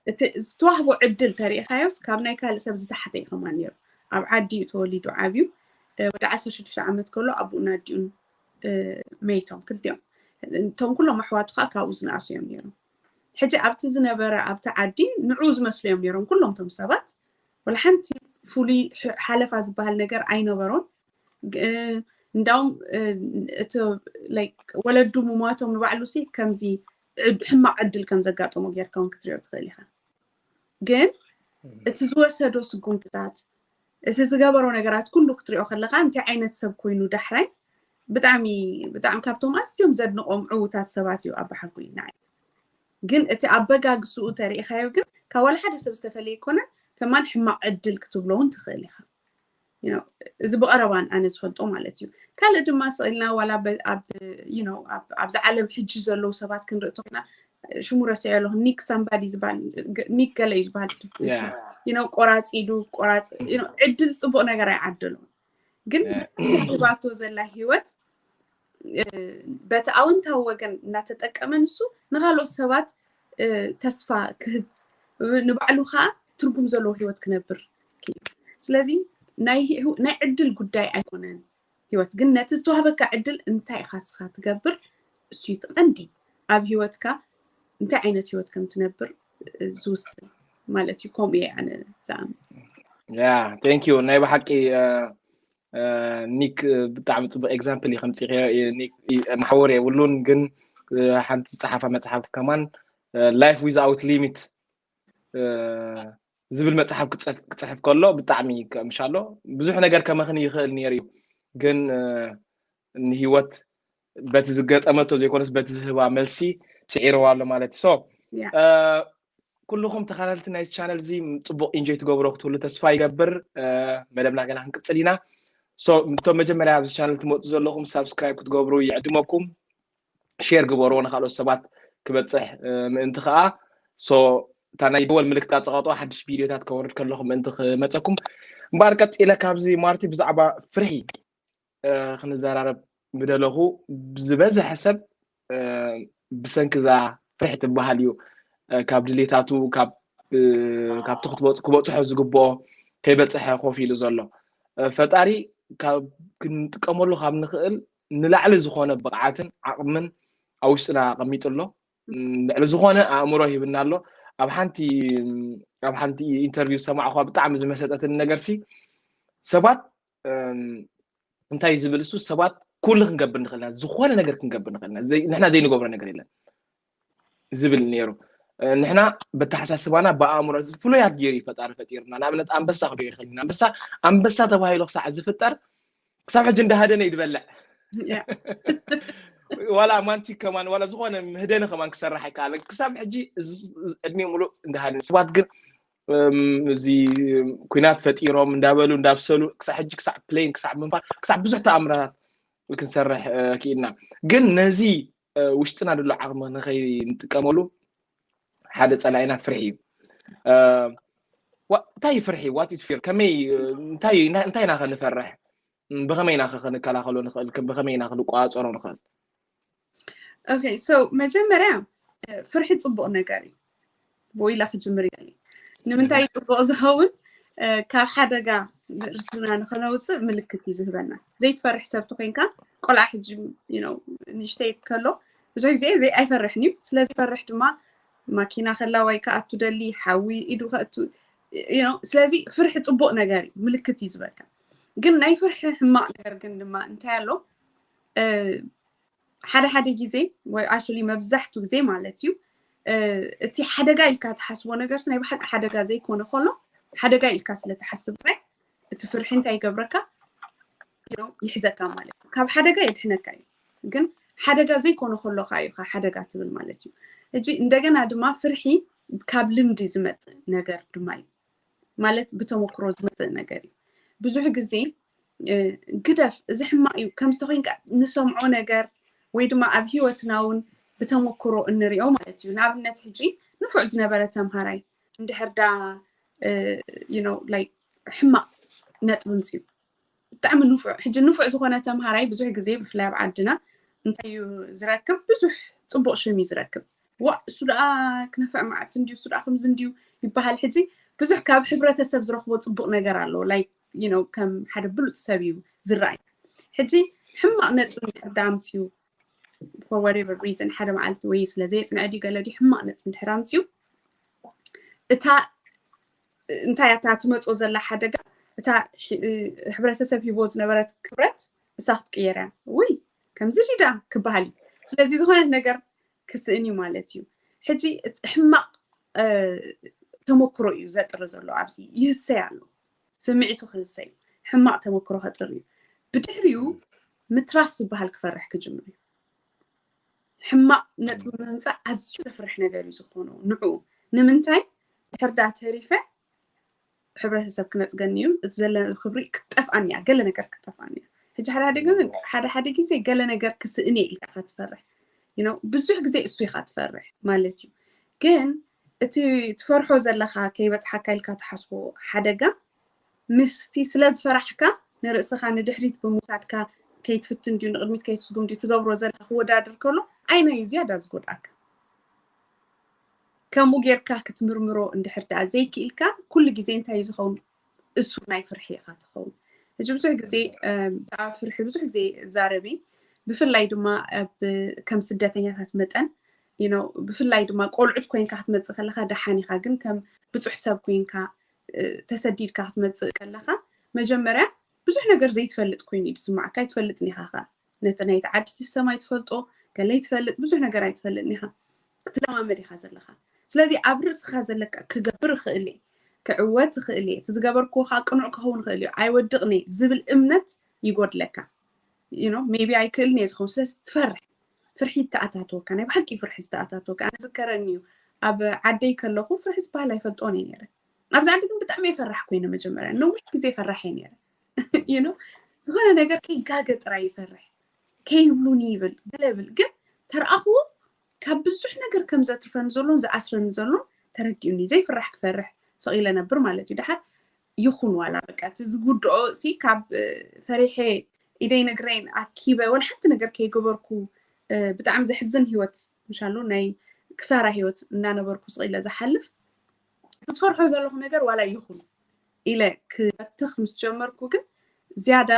እቲ ዝተዋህቦ ዕድል ተሪእኻዮስ ካብ ናይ ካልእ ሰብ ዝተሓተ እዩ ከማን ነይሩ። ኣብ ዓዲ እዩ ተወሊዱ ዓብዩ። ወዲ ዓሰርተ ሽዱሽተ ዓመት ከሎ ኣቡኡን ኣዲኡን መይቶም ክልቲኦም። እቶም ኩሎም ኣሕዋቱ ከዓ ካብኡ ዝነኣሱ እዮም ነይሮም። ሕጂ ኣብቲ ዝነበረ ኣብቲ ዓዲ ንዑ ዝመስሉ እዮም ነይሮም ኩሎም እቶም ሰባት። ወላ ሓንቲ ፍሉይ ሓለፋ ዝበሃል ነገር ኣይነበሮን። እንዳውም እቲ ወለዱ ምሟቶም ንባዕሉ ሲ ከምዚ ሕማቅ ዕድል ከም ዘጋጠሞ ጌርካ እውን ክትሪኦ ትኽእል ኢኻ። ግን እቲ ዝወሰዶ ስጉምትታት እቲ ዝገበሮ ነገራት ኩሉ ክትሪኦ ከለካ እንታይ ዓይነት ሰብ ኮይኑ ዳሕራይ ብጣዕሚ ብጣዕሚ ካብቶም ኣዝዮም ዘድንቆም ዕዉታት ሰባት እዩ ኣባሓጎይ ንዓይ። ግን እቲ ኣበጋግስኡ ተሪኢካዮ ግን ካብ ዋላ ሓደ ሰብ ዝተፈለየ ኣይኮነን። ከማን ሕማቅ ዕድል ክትብሎ እውን ትኽእል ኢኻ። እዚ ብቐረባን ኣነ ዝፈልጦ ማለት እዩ። ካልእ ድማ ስቕ ኢልና ዋላ ኣብዚ ዓለም ሕጂ ዘለዉ ሰባት ክንርኢ ተኮይና ሽሙ ረሲዐ ኣለኹ ኒክ ሳምባዲ ዝበሃል ኒክ ገለ እዩ ዝበሃል ቆራፂ ኢዱ ቆራፂ ዕድል ፅቡቅ ነገር ኣይዓደሉን ግን ሂባቶ ዘላ ሂወት በቲ ኣውንታዊ ወገን እናተጠቀመ ንሱ ንካልኦት ሰባት ተስፋ ክህብ ንባዕሉ ከዓ ትርጉም ዘለዎ ሂወት ክነብር ክኢሉ። ስለዚ ናይ ዕድል ጉዳይ ኣይኮነን ሂወት ግን ነቲ ዝተዋህበካ ዕድል እንታይ ኢካ ስኻ ትገብር እሱ እዩ እቲ ቀንዲ ኣብ ሂወትካ እንታይ ዓይነት ሂወት ከም ትነብር ዝውስን ማለት እዩ። ከምኡ እየ ኣነ ዝኣምን። ያ thank you ናይ ብሓቂ ኒክ ብጣዕሚ ፅቡቅ example እዩ ከምፂ ማሕወር የብሉን ግን ሓንቲ ዝፀሓፋ መፅሓፍ ከማን life without limit ዝብል መፅሓፍ ክፅሕፍ ከሎ ብጣዕሚ ምሻሎ ብዙሕ ነገር ከመኽን ይኽእል ነይሩ እዩ ግን ንህይወት በቲ ዝገጠመቶ ዘይኮነስ በቲ ዝህባ መልሲ ስዒርዋ ኣሎ ማለት እዩ። So Yeah. ኩልኹም ተኸታተልቲ ናይ ቻነል እዚ ጽቡቕ ኢንጆይ ትገብሮ ክትህሉ ተስፋ ይገብር። መደብና ገና ክንቅጽል ኢና። So እቶም መጀመርያ ኣብዚ ቻነል ትመፁ ዘለኹም ሳብስክራይብ ክትገብሩ ይዕድመኩም። ሼር ግበርዎ ንካልኦት ሰባት ክበፅሕ ምእንቲ ከዓ። So እታ ናይ ደወል ምልክት ኣፀቃጥዋ ሓድሽ ቪድዮታት ከወርድ ከለኹ ምእንቲ ክመፀኩም። እምበኣር ቀፂለ ካብዚ ማርቲ ብዛዕባ ፍርሒ ክንዘራረብ ምደለኹ። ዝበዝሐ ሰብ ብሰንኪ እዛ ፍርሒ ትበሃል እዩ ካብ ድሌታቱ ካብቲ ክበፅሖ ዝግብኦ ከይበፅሐ ኮፍ ኢሉ ዘሎ። ፈጣሪ ክንጥቀመሉ ካብ ንኽእል ንላዕሊ ዝኾነ ብቕዓትን ዓቕምን ኣብ ውሽጥና ኣቐሚጡ ኣሎ። ልዕሊ ዝኾነ ኣእምሮ ሂብና ኣሎ። ኣብ ሓንቲ ኣብ ሓንቲ ኢንተርቪው ዝሰማዕኳ ብጣዕሚ ዝመሰጠትን ነገር ሲ ሰባት እንታይ ዝብል እሱ ሰባት ኩሉ ክንገብር ንኽእልና ዝኾነ ነገር ክንገብር ንኽእልና ንሕና ዘይንገብሮ ነገር የለን ዝብል ነይሩ። ንሕና በተሓሳስባና ብኣእምሮ ፍሉያት ገይሩ ፈጣሪ ፈጢርና። ንኣብነት ኣንበሳ ክዶ ይኽእል ኣንበሳ ኣንበሳ ተባሂሉ ክሳዕ ዝፍጠር ክሳብ ሕጂ እንዳሃደነ ይድበልዕ ዋላ ማንቲክ ከማን ዋላ ዝኾነ ምህደነ ከማን ክሰርሕ ኣይከኣለን። ክሳብ ሕጂ ዕድሜ ሙሉእ እንዳሃደነ ሰባት ግን እዚ ኩናት ፈጢሮም እንዳበሉ እንዳብሰሉ ክሳብ ሕጂ ክሳዕ ፕሌን ክሳዕ ምንፋር ክሳብ ብዙሕ ተኣምራታት ክንሰርሕ ክኢልና። ግን ነዚ ውሽጥና ዘሎ ዓቕሚ ንኸይንጥቀመሉ ሓደ ፀላኢና ፍርሒ እዩ። እንታይ ፍርሒ? What is fear? ከመይ እንታይ ኢና ከንፈርሕ? ብኸመይ ኢና ክንከላኸሎ ንኽእል? ብኸመይ ኢና ክንቋፀሮ ንኽእል? Okay, so መጀመርያ ፍርሒ ፅቡቕ ነገር እዩ። ብወይላ ክጅምር ይደሊ። ንምንታይ እዩ ፅቡቕ ዝኸውን? ካብ ሓደጋ ርእስና ንኸነውፅእ ምልክት እዩ ዝህበና። ዘይትፈርሕ ሰብ ተኮይንካ ቆልዓ ሕጂ ንእሽተይ ከሎ ብዙሕ ግዜ ኣይፈርሕን እዩ። ስለዚ ፈርሕ ድማ ማኪና ከላዋይ ከኣቱ ደሊ ሓዊ ኢዱ ከእቱ ስለዚ ፍርሒ ፅቡቕ ነገር እዩ፣ ምልክት እዩ ዝበካ። ግን ናይ ፍርሒ ሕማቕ ነገር ግን ድማ እንታይ ኣሎ? ሓደ ሓደ ግዜ ወይ actually መብዛሕቱ ግዜ ማለት እዩ እቲ ሓደጋ ኢልካ ትሓስቦ ነገር ናይ ብሓቂ ሓደጋ ዘይኮነ ከሎ ሓደጋ ኢልካ ስለትሓስብ ጥራይ እቲ ፍርሒ እንታይ ይገብረካ? ይሕዘካ ማለት እዩ። ካብ ሓደጋ የድሕነካ እዩ፣ ግን ሓደጋ ዘይኮነ ከሎ ከዓ እዩ ሓደጋ ትብል ማለት እዩ። ሕጂ እንደገና ድማ ፍርሒ ካብ ልምዲ ዝመፅእ ነገር ድማ እዩ። ማለት ብተመክሮ ዝመፅእ ነገር እዩ። ብዙሕ ግዜ ግደፍ እዚ ሕማቕ እዩ ከምዝተኮይንካ ንሰምዖ ነገር ወይ ድማ ኣብ ሂወትና እውን ብተመክሮ እንሪኦ ማለት እዩ። ንኣብነት ሕጂ ንፉዕ ዝነበረ ተምሃራይ እንድሕር ዳ ሕማቕ ነጥቢ ምፅኡ ብጣዕሚ ንፉዕ ሕጂ ንፉዕ ዝኾነ ተምሃራይ ብዙሕ ግዜ ብፍላይ ኣብ ዓድና እንታይ እዩ ዝረክብ? ብዙሕ ፅቡቕ ሽም እዩ ዝረክብ። ዋ እሱ ደኣ ክነፍዕ መዓት እንድዩ እሱ ደኣ ከምዚ እንድዩ ይበሃል። ሕጂ ብዙሕ ካብ ሕብረተሰብ ዝረኽቦ ፅቡቕ ነገር ኣሎ። Like ከም ሓደ ብሉፅ ሰብ እዩ ዝረኣይ። ሕጂ ሕማቕ ነጥቢ እንድሕር ዳ ኣምፅኡ for whatever reason ሓደ መዓልቲ ወይ ስለ ዘየፅንዐ ድዩ ገለ ድዩ ሕማቕ ነጥቢ እንድሕር ኣምፅኡ እታ እንታይ እታ ትመፅኦ ዘላ ሓደጋ እታ ሕብረተሰብ ሂቦ ዝነበረት ክብረት እሳ ክትቅየር እያ። ውይ ከምዚ ዲዳ ክበሃል እዩ። ስለዚ ዝኾነ ነገር ክስእን እዩ ማለት እዩ። ሕጂ እቲ ሕማቕ ተመክሮ እዩ ዘጥሪ ዘሎ ኣብዚ ይህሰይ ኣሎ። ስምዒቱ ክህሰይ ሕማቕ ተመክሮ ከጥሪ እዩ። ብድሕሪኡ ምትራፍ ዝበሃል ክፈርሕ ክጅምር እዩ። ሕማቕ ነጥቢ ምምፃእ ኣዝዩ ዘፍርሕ ነገር እዩ ዝኾኑ ንዕኡ ንምንታይ ድሕር ዳ ተሪፈ ሕብረተሰብ ክነፅገኒ እዩ እቲ ዘለ ክብሪ ክትጠፍኣኒ እያ ገለ ነገር ክትጠፍኣኒ እያ። ሕጂ ሓደ ሓደ ግን ሓደ ሓደ ግዜ ገለ ነገር ክስእን እየ ኢልካ ኢካ ትፈርሕ። ብዙሕ ግዜ እሱ ኢካ ትፈርሕ ማለት እዩ። ግን እቲ ትፈርሖ ዘለካ ከይበፅሓካ ኢልካ ትሓስቦ ሓደጋ ምስቲ ስለ ዝፈራሕካ ንርእስኻ ንድሕሪት ብምውሳድካ ከይትፍትን ድዩ ንቕድሚት ከይትስጉም ድዩ ትገብሮ ዘለካ ክወዳድር ከሎ ኣየናይ እዩ ዝያዳ ዝጎድኣካ? ከምኡ ጌርካ ክትምርምሮ እንድሕር ደኣ ዘይክኢልካ ኩሉ ግዜ እንታይ እዩ ዝኸውን? እሱ ናይ ፍርሒ ኢኻ ትኸውን። ሕጂ ብዙሕ ግዜ ብዛዕባ ፍርሒ ብዙሕ ግዜ እዛረብ እየ። ብፍላይ ድማ ኣብ ከም ስደተኛታት መጠን ብፍላይ ድማ ቆልዑት ኮይንካ ክትመፅእ ከለካ ደሓን ኢካ ግን ከም ብፁሕ ሰብ ኮይንካ ተሰዲድካ ክትመፅእ ከለካ መጀመርያ ብዙሕ ነገር ዘይትፈልጥ ኮይኑ እዩ ዝስማዓካ ኣይትፈልጥን ኢካ ከ ነቲ ናይቲ ዓዲ ሲስተም ኣይትፈልጦ ገለ ኣይትፈልጥ ብዙሕ ነገር ኣይትፈልጥን ኢካ ክትለማመድ ኢካ ዘለካ ስለዚ ኣብ ርእስካ ዘለካ ክገብር ይክእል እየ ክዕወት ይክእል እየ እቲ ዝገበርክዎ ከዓ ቅኑዕ ክኸውን ይክእል እዩ ኣይወድቅን እየ ዝብል እምነት ይጎድለካ you know maybe ኣይክእልን እየ ዝኸውን። ስለዚ ትፈርሕ፣ ፍርሒ ይተኣታተወካ፣ ናይ ብሓቂ ፍርሒ ዝተኣታተወካ። ኣነ ዝከረኒ እዩ ኣብ ዓደይ ከለኹ ፍርሒ ዝበሃል ኣይፈልጦን እየ ነይረ። ኣብዚ ዓዲ ግን ብጣዕሚ እየ ፈራሕ ኮይነ መጀመርያ፣ ነዊሕ ግዜ ፈራሕ እየ ነይረ። you know ዝኾነ ነገር ከይጋገ ጥራይ ይፈርሕ፣ ከይብሉኒ ይብል፣ ገለ ብል። ግን ተረኣኽዎ ካብ ብዙሕ ነገር ከም ዘትርፈኒ ዘሎን ዝኣስረኒ ዘሎን ተረዲኡኒ። ዘይፍራሕ ክፈርሕ ሰቒለ ነብር ማለት እዩ። ድሓር ይኹን ዋላ በቃ እቲ ዝጉድኦ ሲ ካብ ፈሪሐ ኢደይ ነግረይን ኣኪበ ወላ ሓንቲ ነገር ከይገበርኩ ብጣዕሚ ዘሕዝን ህይወት ምሻሉ ናይ ክሳራ ህይወት እናነበርኩ ስቕ ኢለ ዝሓልፍ ዝፈርሖ ዘለኹ ነገር ዋላ ይኹን ኢለ ክበትኽ ምስ ጀመርኩ ግን ዝያዳ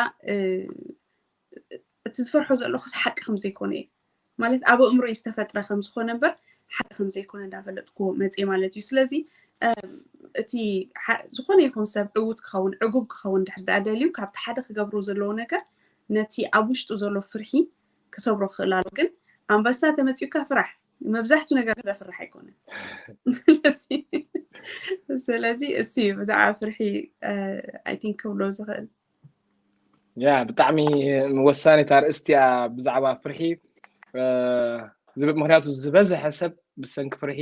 እቲ ዝፈርሖ ዘለኹ ሓቂ ከም ዘይኮነ እየ ማለት ኣብ ኣእምሮ ዝተፈጥረ ከም ዝኾነ እምበር ሓቂ ከም ዘይኮነ እንዳፈለጥኩ መፅእ ማለት እዩ። ስለዚ እቲ ዝኾነ ይኹን ሰብ ዕዉት ክኸውን ዕጉብ ክኸውን ድሕር ዳኣ ደልዩ ካብቲ ሓደ ክገብሮ ዘለዎ ነገር ነቲ ኣብ ውሽጡ ዘሎ ፍርሒ ክሰብሮ ክኽእል ኣሎ። ግን ኣንበሳ ተመፂኡካ ፍራሕ፣ መብዛሕቱ ነገር ዘፍራሕ ኣይኮነን። ስለዚ እሱ እዩ ብዛዕባ ፍርሒ I think ክብሎ ዝኽእል። ያ ብጣዕሚ ወሳኒት ኣርእስቲ እያ ብዛዕባ ፍርሒ። ምክንያቱ ዝበዝሐ ሰብ ብሰንኪ ፍርሒ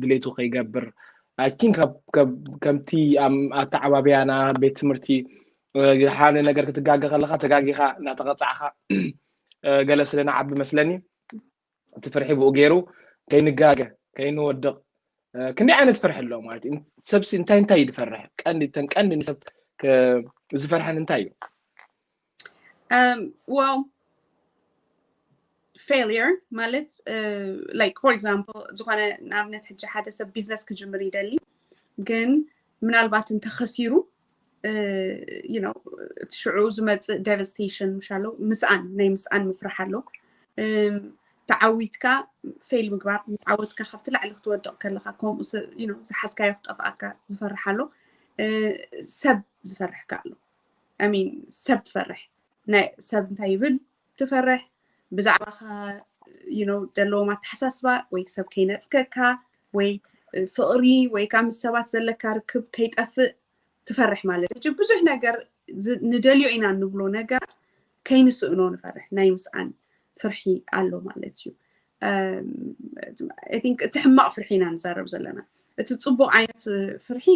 ድሌቱ ከይገብር I think ከምቲ ኣተዓባብያና ቤት ትምህርቲ ሓደ ነገር ክትጋገ ከለካ ተጋጊካ እናተቐፃዕካ ገለ ስለ ንዓቢ መስለኒ እቲ ፍርሒ ብኡ ገይሩ ከይንጋገ ከይንወድቕ ክንደይ ዓይነት ፍርሒ ኣሎ ማለት እዩ። ሰብሲ እንታይ እንታይ እዩ ዝፈርሕ? ቀንዲ ተን ቀንዲ ንሰብ ዝፈርሐን እንታይ እዩ? well failure ማለት like for example ዝኾነ ንኣብነት ሕጂ ሓደ ሰብ ቢዝነስ ክጅምር ይደሊ ግን ምናልባት እንተኸሲሩ እቲ ሽዑ ዝመፅእ devastation ምሻሎ ምስኣን ናይ ምስኣን ምፍራሕ ኣሎ። ተዓዊትካ ፌል ምግባር ምስ ዓወትካ ካብቲ ላዕሊ ክትወድቕ ከለካ ከምኡ ዝሓዝካዮ ክጠፍኣካ ዝፈርሕ ኣሎ። ሰብ ዝፈርሕካ ኣሎ። I mean ሰብ ትፈርሕ ናይ ሰብ እንታይ ይብል ትፈርሕ ብዛዕባኻ you know ዘለዎም ኣተሓሳስባ ወይ ሰብ ከይነፅገካ ወይ ፍቕሪ ወይ ከዓ ምስ ሰባት ዘለካ ርክብ ከይጠፍእ ትፈርሕ ማለት እዩ። ብዙሕ ነገር ንደልዮ ኢና እንብሎ ነገራት ከይንስእኖ ንፈርሕ ናይ ምስኣን ፍርሒ ኣሎ ማለት እዩ። I think እቲ ሕማቕ ፍርሒ ኢና ንዛረብ ዘለና። እቲ ፅቡቕ ዓይነት ፍርሒ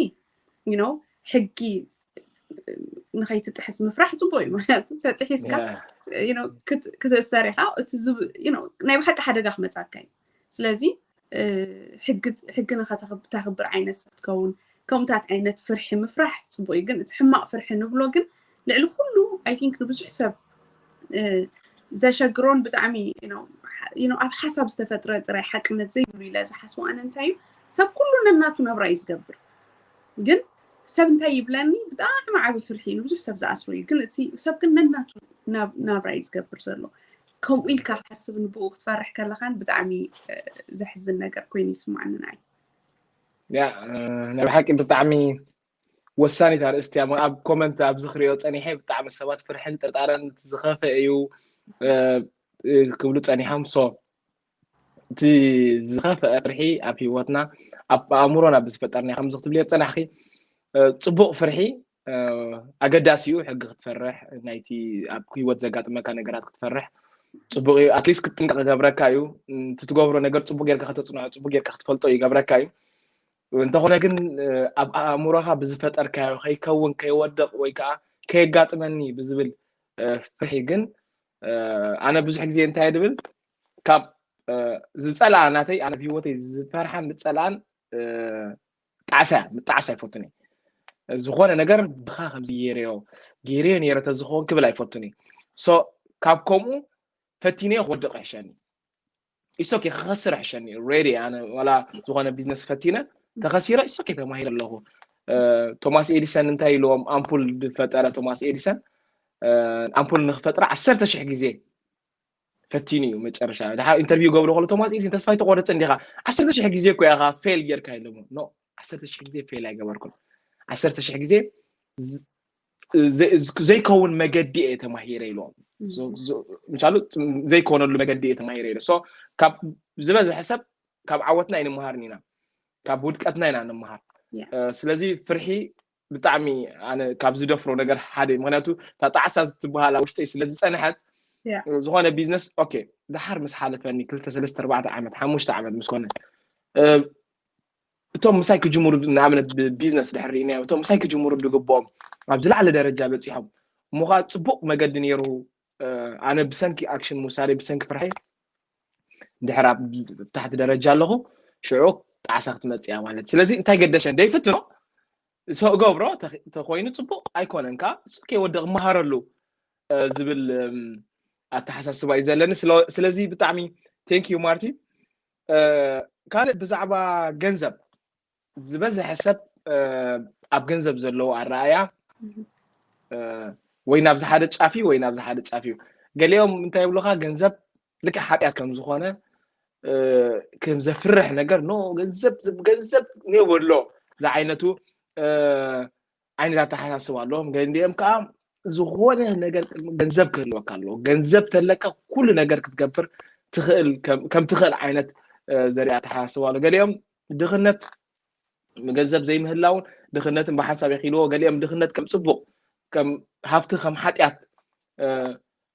you know ሕጊ ንኸይትጥሕስ ምፍራሕ ፅቡቅ እዩ። ምክንያቱ ተጥሒስካ ክትእሰር ኢካ። እቲ ናይ ብሓቂ ሓደጋ ክመፃካ እዩ። ስለዚ ሕጊ ንኸተክብር ዓይነት ሰብ ትከውን ከምኡታት ዓይነት ፍርሒ ምፍራሕ ፅቡቅ እዩ። ግን እቲ ሕማቅ ፍርሒ ንብሎ ግን ልዕሊ ኩሉ I think ንብዙሕ ሰብ ዘሸግሮን ብጣዕሚ ኣብ ሓሳብ ዝተፈጥረ ጥራይ ሓቅነት ዘይብሉ ኢለ ዝሓስቦ ኣነ እንታይ እዩ ሰብ ኩሉ ነናቱ ናብራ እዩ ዝገብር። ግን ሰብ እንታይ ይብለኒ ብጣዕሚ ዓቢ ፍርሒ እዩ ንብዙሕ ሰብ ዝኣስሮ እዩ። ግን እቲ ሰብ ግን ነናቱ ናብራ እዩ ዝገብር ዘሎ። ከምኡ ኢልካ ክሓስብን ብኡ ክትፈርሕ ከለኻን ብጣዕሚ ዘሕዝን ነገር ኮይኑ ይስማዓኒ ንዓይ። ያ ናይ ብሓቂ ብጣዕሚ ወሳኒት ኣርእስቲ እያ። ኣብ ኮመንት ኣብዚ ክሪኦ ፀኒሐ ብጣዕሚ ሰባት ፍርሕን ጥርጣረን ዝኸፈ እዩ ክብሉ ፀኒሖም። ሶ እቲ ዝኸፍአ ፍርሒ ኣብ ሂወትና ኣብ ኣእምሮና ብዝፈጠርና ከም ዝክትብልዮ ዝፀናሕኪ ፅቡቅ ፍርሒ ኣገዳሲ እዩ። ሕጊ ክትፈርሕ ናይቲ ኣብ ሂወት ዘጋጥመካ ነገራት ክትፈርሕ ፅቡቅ እዩ። ኣትሊስት ክትጥንቀቅ ገብረካ እዩ። ትትገብሮ ነገር ፅቡቅ ጌርካ ከተፅንዖ ፅቡቅ ጌርካ ክትፈልጦ ይገብረካ እዩ። እንተኾነ ግን ኣብ ኣእምሮኻ ብዝፈጠርካዮ ከይከውን ከይወድቕ ወይ ከዓ ከየጋጥመኒ ብዝብል ፍርሒ ግን ኣነ ብዙሕ ግዜ እንታይ ድብል ካብ ዝፀልኣ ናተይ ኣነ ብሂወተይ ዝፈርሓን ዝፀልኣን ጣዕሳ ምጣዕሳ ኣይፈቱን እየ። ዝኾነ ነገር ብኻ ከምዚ ገይረዮ ገይረዮ ነይረ ተዝኸውን ክብል ኣይፈቱን እየ። ሶ ካብ ከምኡ ፈቲነዮ ክወድቕ ይሕሸኒ። ኢሶኬ ክኸስር ይሕሸኒ። ሬዲ ኣነ ዋላ ዝኾነ ቢዝነስ ፈቲነ ተኸሲረ ኢሶኬ ተማሂረ ኣለኹ። ቶማስ ኤዲሰን እንታይ ኢልዎም ኣምፑል ዝፈጠረ ቶማስ ኤዲሰን ኣምፑል ንክፈጥራ ዓሰርተ ሽሕ ግዜ ፈቲኑ እዩ መጨረሻ ድሓር ኢንተርቪው ገብሮ ከሎ ቶማስ ኤዲሰን ተስፋ ኣይተቆረፅን ዲኻ ዓሰርተ ሽሕ ግዜ እኮ ኢኻ ፌል ጌርካ ኢሎሞ። ኖ ዓሰርተ ሽሕ ግዜ ፌል ኣይገበርኩን። ዓሰርተ ሽሕ ግዜ ዘይከውን መገዲ እየ ተማሂረ ኢልዎም። ምቻሉ ዘይኮነሉ መገዲ እየ ተማሂረ ኢለ። ካብ ዝበዝሐ ሰብ ካብ ዓወትና ኣይንመሃርን ኢና፣ ካብ ውድቀትና ኢና ንምሃር። ስለዚ ፍርሒ ብጣዕሚ ኣነ ካብ ዝደፍሮ ነገር ሓደ እዩ። ምክንያቱ እታ ጣዕሳ ዝትበሃል ኣብ ውሽጠይ ስለ ዝፀንሐት Yeah. ዝኾነ ቢዝነስ ኦኬ፣ ድሓር ምስ ሓለፈኒ ክልተ ሰለስተ ኣርባዕተ ዓመት ሓሙሽተ ዓመት ምስ ኮነ እ፣ እቶም ምሳይ ክጅምሩ ንኣብነት ብቢዝነስ ድሕር ርኢናዮ እቶም ምሳይ ክጅምሩ ዝግብኦም ኣብ ዝለዓለ ደረጃ በፂሖም እሞ ከዓ ፅቡቅ መገዲ ነይሩ። እ፣ ኣነ ብሰንኪ ኣክሽን ምውሳደይ ብሰንኪ ፍርሐይ ድሕር ኣብ ታሕቲ ደረጃ ኣለኹ። ሽዑ ጣዕሳ ክትመፅእ እያ ማለት ስለዚ እንታይ ገደሸ ደይፍትኖ ሰው ገብሮ ተኾይኑ ፅቡቅ ኣይኮነን ከዓ እሱ ከይወድቅ መሃረሉ እ፣ ዝብል እም፣ ኣተሓሳስባ እዩ ዘለኒ። ስለ- ስለዚ ብጣዕሚ ቴንክ ዩ ማርቲ። እ፣ ካልእ ብዛዕባ ገንዘብ ዝበዝሐ ሰብ እ፣ ኣብ ገንዘብ ዘለዎ ኣረኣያ እ፣ ወይ ናብዚ ሓደ ጫፍ እዩ ወይ ናብዚ ሓደ ጫፍ እዩ። ገሊኦም እንታይ ይብሉካ ገንዘብ ልክዕ ሓጢኣት ከም ዝኾነ እ፣ ከም ዘፍርሕ ነገር ኖ ገንዘብ ገንዘብ ኔበሎ ዝዓይነቱ እ፣ ዓይነት ኣተሓሳስባ ኣለዎም። ገሊኦም ከዓ ዝኾነ ነገር ገንዘብ ክህልወካ ኣለዎ። ገንዘብ ተለካ ኩሉ ነገር ክትገብር ትኽእል ከም- ከም ትኽእል ዓይነት እ፣ ዘርኢ ኣተሓሳስባ ኣሎ። ገሊኦም ድኽነት ገንዘብ ዘይምህላውን ድኽነትን ብሓንሳብ የኺልዎ። ገሊኦም ድኽነት ከም ፅቡቅ ከም ሃፍቲ ከም ሓጢኣት እ፣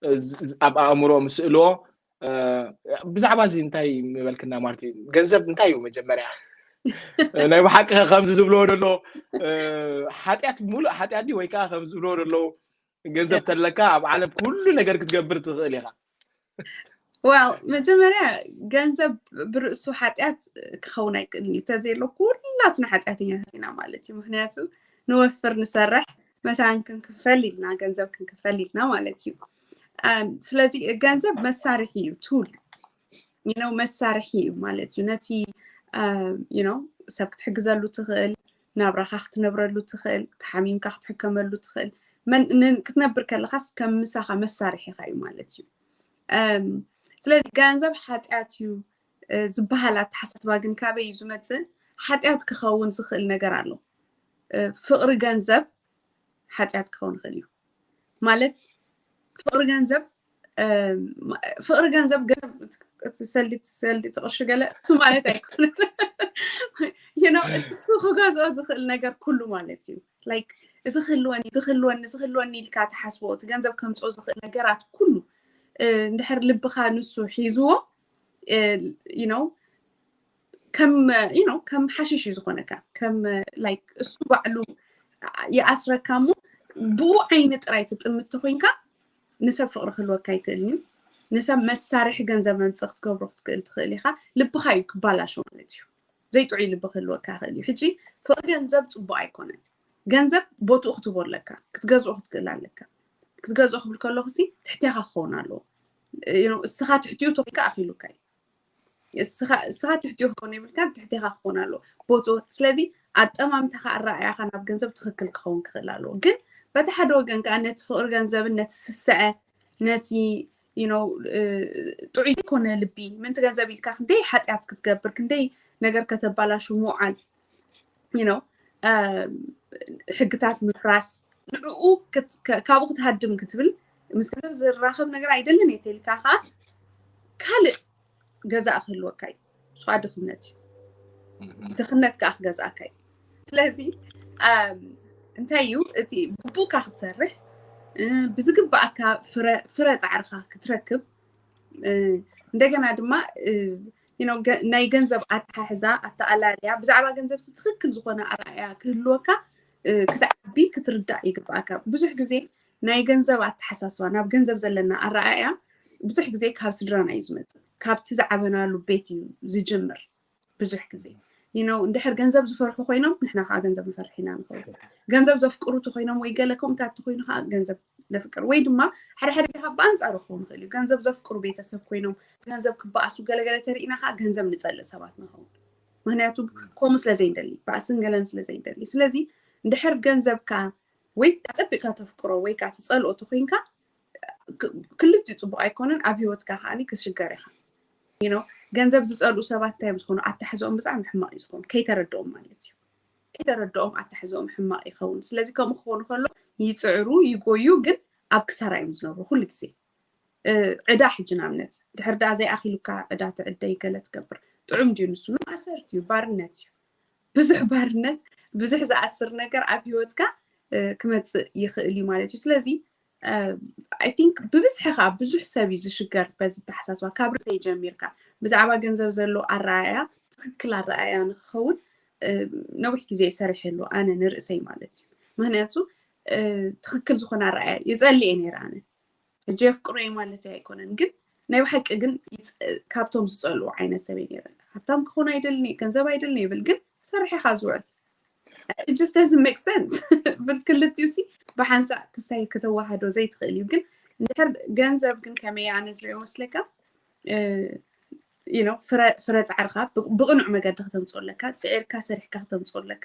እ፣ ዝ- ዝ- ኣብ ኣእምሮ ምስእልዎ እ፣ ብዛዕባ እዚ እንታይ ምበልክና ማርቲ? ገንዘብ እንታይ እዩ መጀመርያ? እ፣ ናይ ብሓቂ ከምዚ ዝብልዎ ደሎ እ፣ ሓጢኣት ሙሉእ ሓጢኣት ድዩ ወይ ከዓ ከም ዝብልዎ ደለዉ ገንዘብ ተለካ ኣብ ዓለም ኩሉ ነገር ክትገብር ትኽእል ኢኻ። Well መጀመርያ ገንዘብ ብርእሱ ሓጢኣት ክኸውን ኣይክእልን እዩ። ተዘየሎ ኩላትና ሓጢኣተኛታት ኢና ማለት እዩ። ምክንያቱ ንወፍር ንሰርሕ መታን ክንክፈል ኢልና ገንዘብ ክንክፈል ኢልና ማለት እዩ። እም፣ ስለዚ ገንዘብ መሳርሒ እዩ፣ ቱል ነው መሳርሒ እዩ ማለት እዩ። ነቲ እም፣ you know ሰብ ክትሕግዘሉ ትኽእል፣ ናብራኻ ክትነብረሉ ትኽእል፣ ተሓሚምካ ክትሕከመሉ ትኽእል፣ መን- ን- ክትነብር ከለኻስ ከም ምሳኻ መሳርሒኻ እዩ ማለት እዩ። እም፣ ስለዚ ገንዘብ ሓጢኣት እዩ እ፣ ዝበሃል ኣተሓሳስባ ግን ካበይ እዩ ዝመፅእ? ሓጢኣት ክኸውን ዝኽእል ነገር ኣሎ። እ፣ ፍቕሪ ገንዘብ ሓጢኣት ክኸውን ይኽእል እዩ ማለት ፍቕሪ ገንዘብ እ፣ ፍቕሪ ገንዘብ ገንዘብ እቲ ሰልዲ ሰልዲ እቲ ቅርሺ ገለ እሱ ማለት ኣይኮነን። You know እሱ ክገዝኦ ዝኽእል ነገር ኩሉ ማለት እዩ። Like እዚ ክህልወኒ እዚ ክህልወኒ እዚ ክህልወኒ ኢልካ ትሓስቦ እቲ ገንዘብ ከምፅኦ ዝኽእል ነገራት ኩሉ እ፣ እንድሕር ልብኻ ንሱ ሒዝዎ you know ከም you know ከም ሓሽሽ እዩ ዝኾነካ ከም like እሱ ባዕሉ ይኣስረካ እሞ ብኡ ዓይኒ ጥራይ ትጥምት ተኮይንካ ንሰብ ፍቕሪ ክህልወካ ኣይክእልን እዩ። ንሰብ መሳርሒ ገንዘብ መምፅእ ክትገብሮ ክትክእል ትኽእል ኢኻ። ልብኻ እዩ ክባላሾ ማለት እዩ። ዘይጥዑይ ልቢ ክህልወካ ይኽእል እዩ። ሕጂ ፍቕሪ ገንዘብ ፅቡቅ ኣይኮነን። ገንዘብ ቦትኡ ክትቦ ኣለካ ክትገዝኦ ክትክእል ኣለካ። ክትገዝኦ ክብል ከለኹ ሲ ትሕቴኻ ክኸውን ኣለዎ። You know እስኻ ትሕቲኡ ተኮይንካ ኣኺሉካ እዩ። እስኻ እስኻ ትሕቲኡ ክኸውን የብልካን ትሕቴኻ ክኸውን ኣለዎ ቦትኡ። ስለዚ ኣጠማምታኻ ኣረኣያኻ ናብ ገንዘብ ትኽክል ክኸውን ክኽእል ኣለዎ። ግን በቲ ሓደ ወገን ከዓ ነቲ ፍቕሪ ገንዘብን ነቲ ስስዐ ነቲ you know ጥዑይ ዘይኮነ ልቢ ምእንቲ ገንዘብ ኢልካ ክንደይ ሓጢኣት ክትገብር ክንደይ ነገር ከተባላሹ ምውዓል you know ሕግታት ምፍራስ ንዕኡ ካብኡ ክትሃድም ክትብል ምስ ገንዘብ ዝራኸብ ነገር ኣይደልን እየ ተልካ ከዓ ካልእ ገዛእ ክህልወካ እዩ። እሱ ከዓ ድኽነት እዩ። ድኽነት ከዓ ክገዝኣካ እዩ። ስለዚ እንታይ እዩ እቲ ግቡእካ ክትሰርሕ ብዝግባኣካ ፍረ ፃዕርካ ክትረክብ እንደገና ድማ ናይ ገንዘብ ኣተሓሕዛ ኣተኣላልያ ብዛዕባ ገንዘብ ትክክል ዝኾነ ኣርኣያ ክህልወካ ክትዓቢ ክትርዳእ ይግባኣካ። ብዙሕ ግዜ ናይ ገንዘብ ኣተሓሳስባ ናብ ገንዘብ ዘለና ኣረኣያ ብዙሕ ግዜ ካብ ስድራና እዩ ዝመፅእ። ካብቲ ዝዓበናሉ ቤት እዩ ዝጅምር። ብዙሕ ግዜ you know እንድሕር ገንዘብ ዝፈርሑ ኮይኖም ንሕና ከዓ ገንዘብ ንፈርሕ ኢና ንኸውን። ገንዘብ ዘፍቅሩ ተኮይኖም ወይ ገለ ከምኡታት ተኮይኑ ከዓ ገንዘብ ነፍቅር ወይ ድማ ሓደ ሓደ ግዜ ካብ ብኣንፃሩ ክኸውን ይኽእል እዩ። ገንዘብ ዘፍቅሩ ቤተሰብ ኮይኖም ገንዘብ ክበኣሱ ገለገለ ተሪኢና ከዓ ገንዘብ ንፀልእ ሰባት ንኸውን። ምክንያቱ ከምኡ ስለ ዘይንደሊ ባእስን ገለን ስለ ዘይንደሊ። ስለዚ እንድሕር ገንዘብካ ወይ ኣፀቢቕካ ተፍቅሮ ወይ ከዓ ትፀልኦ ተኮይንካ ክልቲኡ ፅቡቅ ኣይኮነን። ኣብ ሂወትካ ከዓ ክሽገር ኢካ። you know ገንዘብ ዝፀልኡ ሰባት እንታይ እዮም ዝኾኑ? ኣታሕዝኦም ብጣዕሚ ሕማቅ እዩ ዝኾኑ ከይተረድኦም ማለት እዩ። ከይተረድኦም ኣታሕዝኦም ሕማቅ ይኸውን። ስለዚ ከምኡ ክኾኑ ከሎ ይፅዕሩ ይጎዩ፣ ግን ኣብ ክሳራ እዮም ዝነብሩ ኩሉ ግዜ። ዕዳ ሕጂ ንኣብነት ድሕር ደኣ ዘይኣኪሉካ ዕዳ ትዕደ ይገለ ትገብር። ጥዑም ድዩ ንሱ? ንማእሰርቲ እዩ፣ ባርነት እዩ። ብዙሕ ባርነት ብዙሕ ዝኣስር ነገር ኣብ ሂወትካ ክመፅእ ይኽእል እዩ ማለት እዩ። ስለዚ I think ብብዝሒ ከዓ ብዙሕ ሰብ እዩ ዝሽገር በዚ ተሓሳስባ። ካብ ርእሰይ ጀሚርካ ብዛዕባ ገንዘብ ዘሎ ኣረኣእያ ትኽክል ኣረኣእያ ንክኸውን ነዊሕ ግዜ ሰሪሐሉ ኣነ ንርእሰይ ማለት እዩ። ምክንያቱ ትኽክል ዝኾነ ኣረኣእያ ይፀልእ ነይረ ኣነ። ሕጂ የፍቅሮ እየ ማለት ኣይኮነን፣ ግን ናይ ብሓቂ ግን ካብቶም ዝፀልኡ ዓይነት ሰብ እየ ነይረ። ሃብታም ክኾን ኣይደልን እየ፣ ገንዘብ ኣይደልን እየ ይብል፣ ግን ሰሪሐ ኢኻ ዝውዕል። It just doesn't make sense። ብክልቲኡ ሲ ብሓንሳእ ክስታይ ከተዋሃዶ ዘይትኽእል እዩ። ግን እንድሕር ገንዘብ ግን ከመይ ኣነ ዝሪኦ መስለካ you know ፍረ ፃዕርካ ብቕኑዕ መገዲ ክተምፅኦ ኣለካ። ፅዒርካ ሰሪሕካ ክተምፅኦ ኣለካ።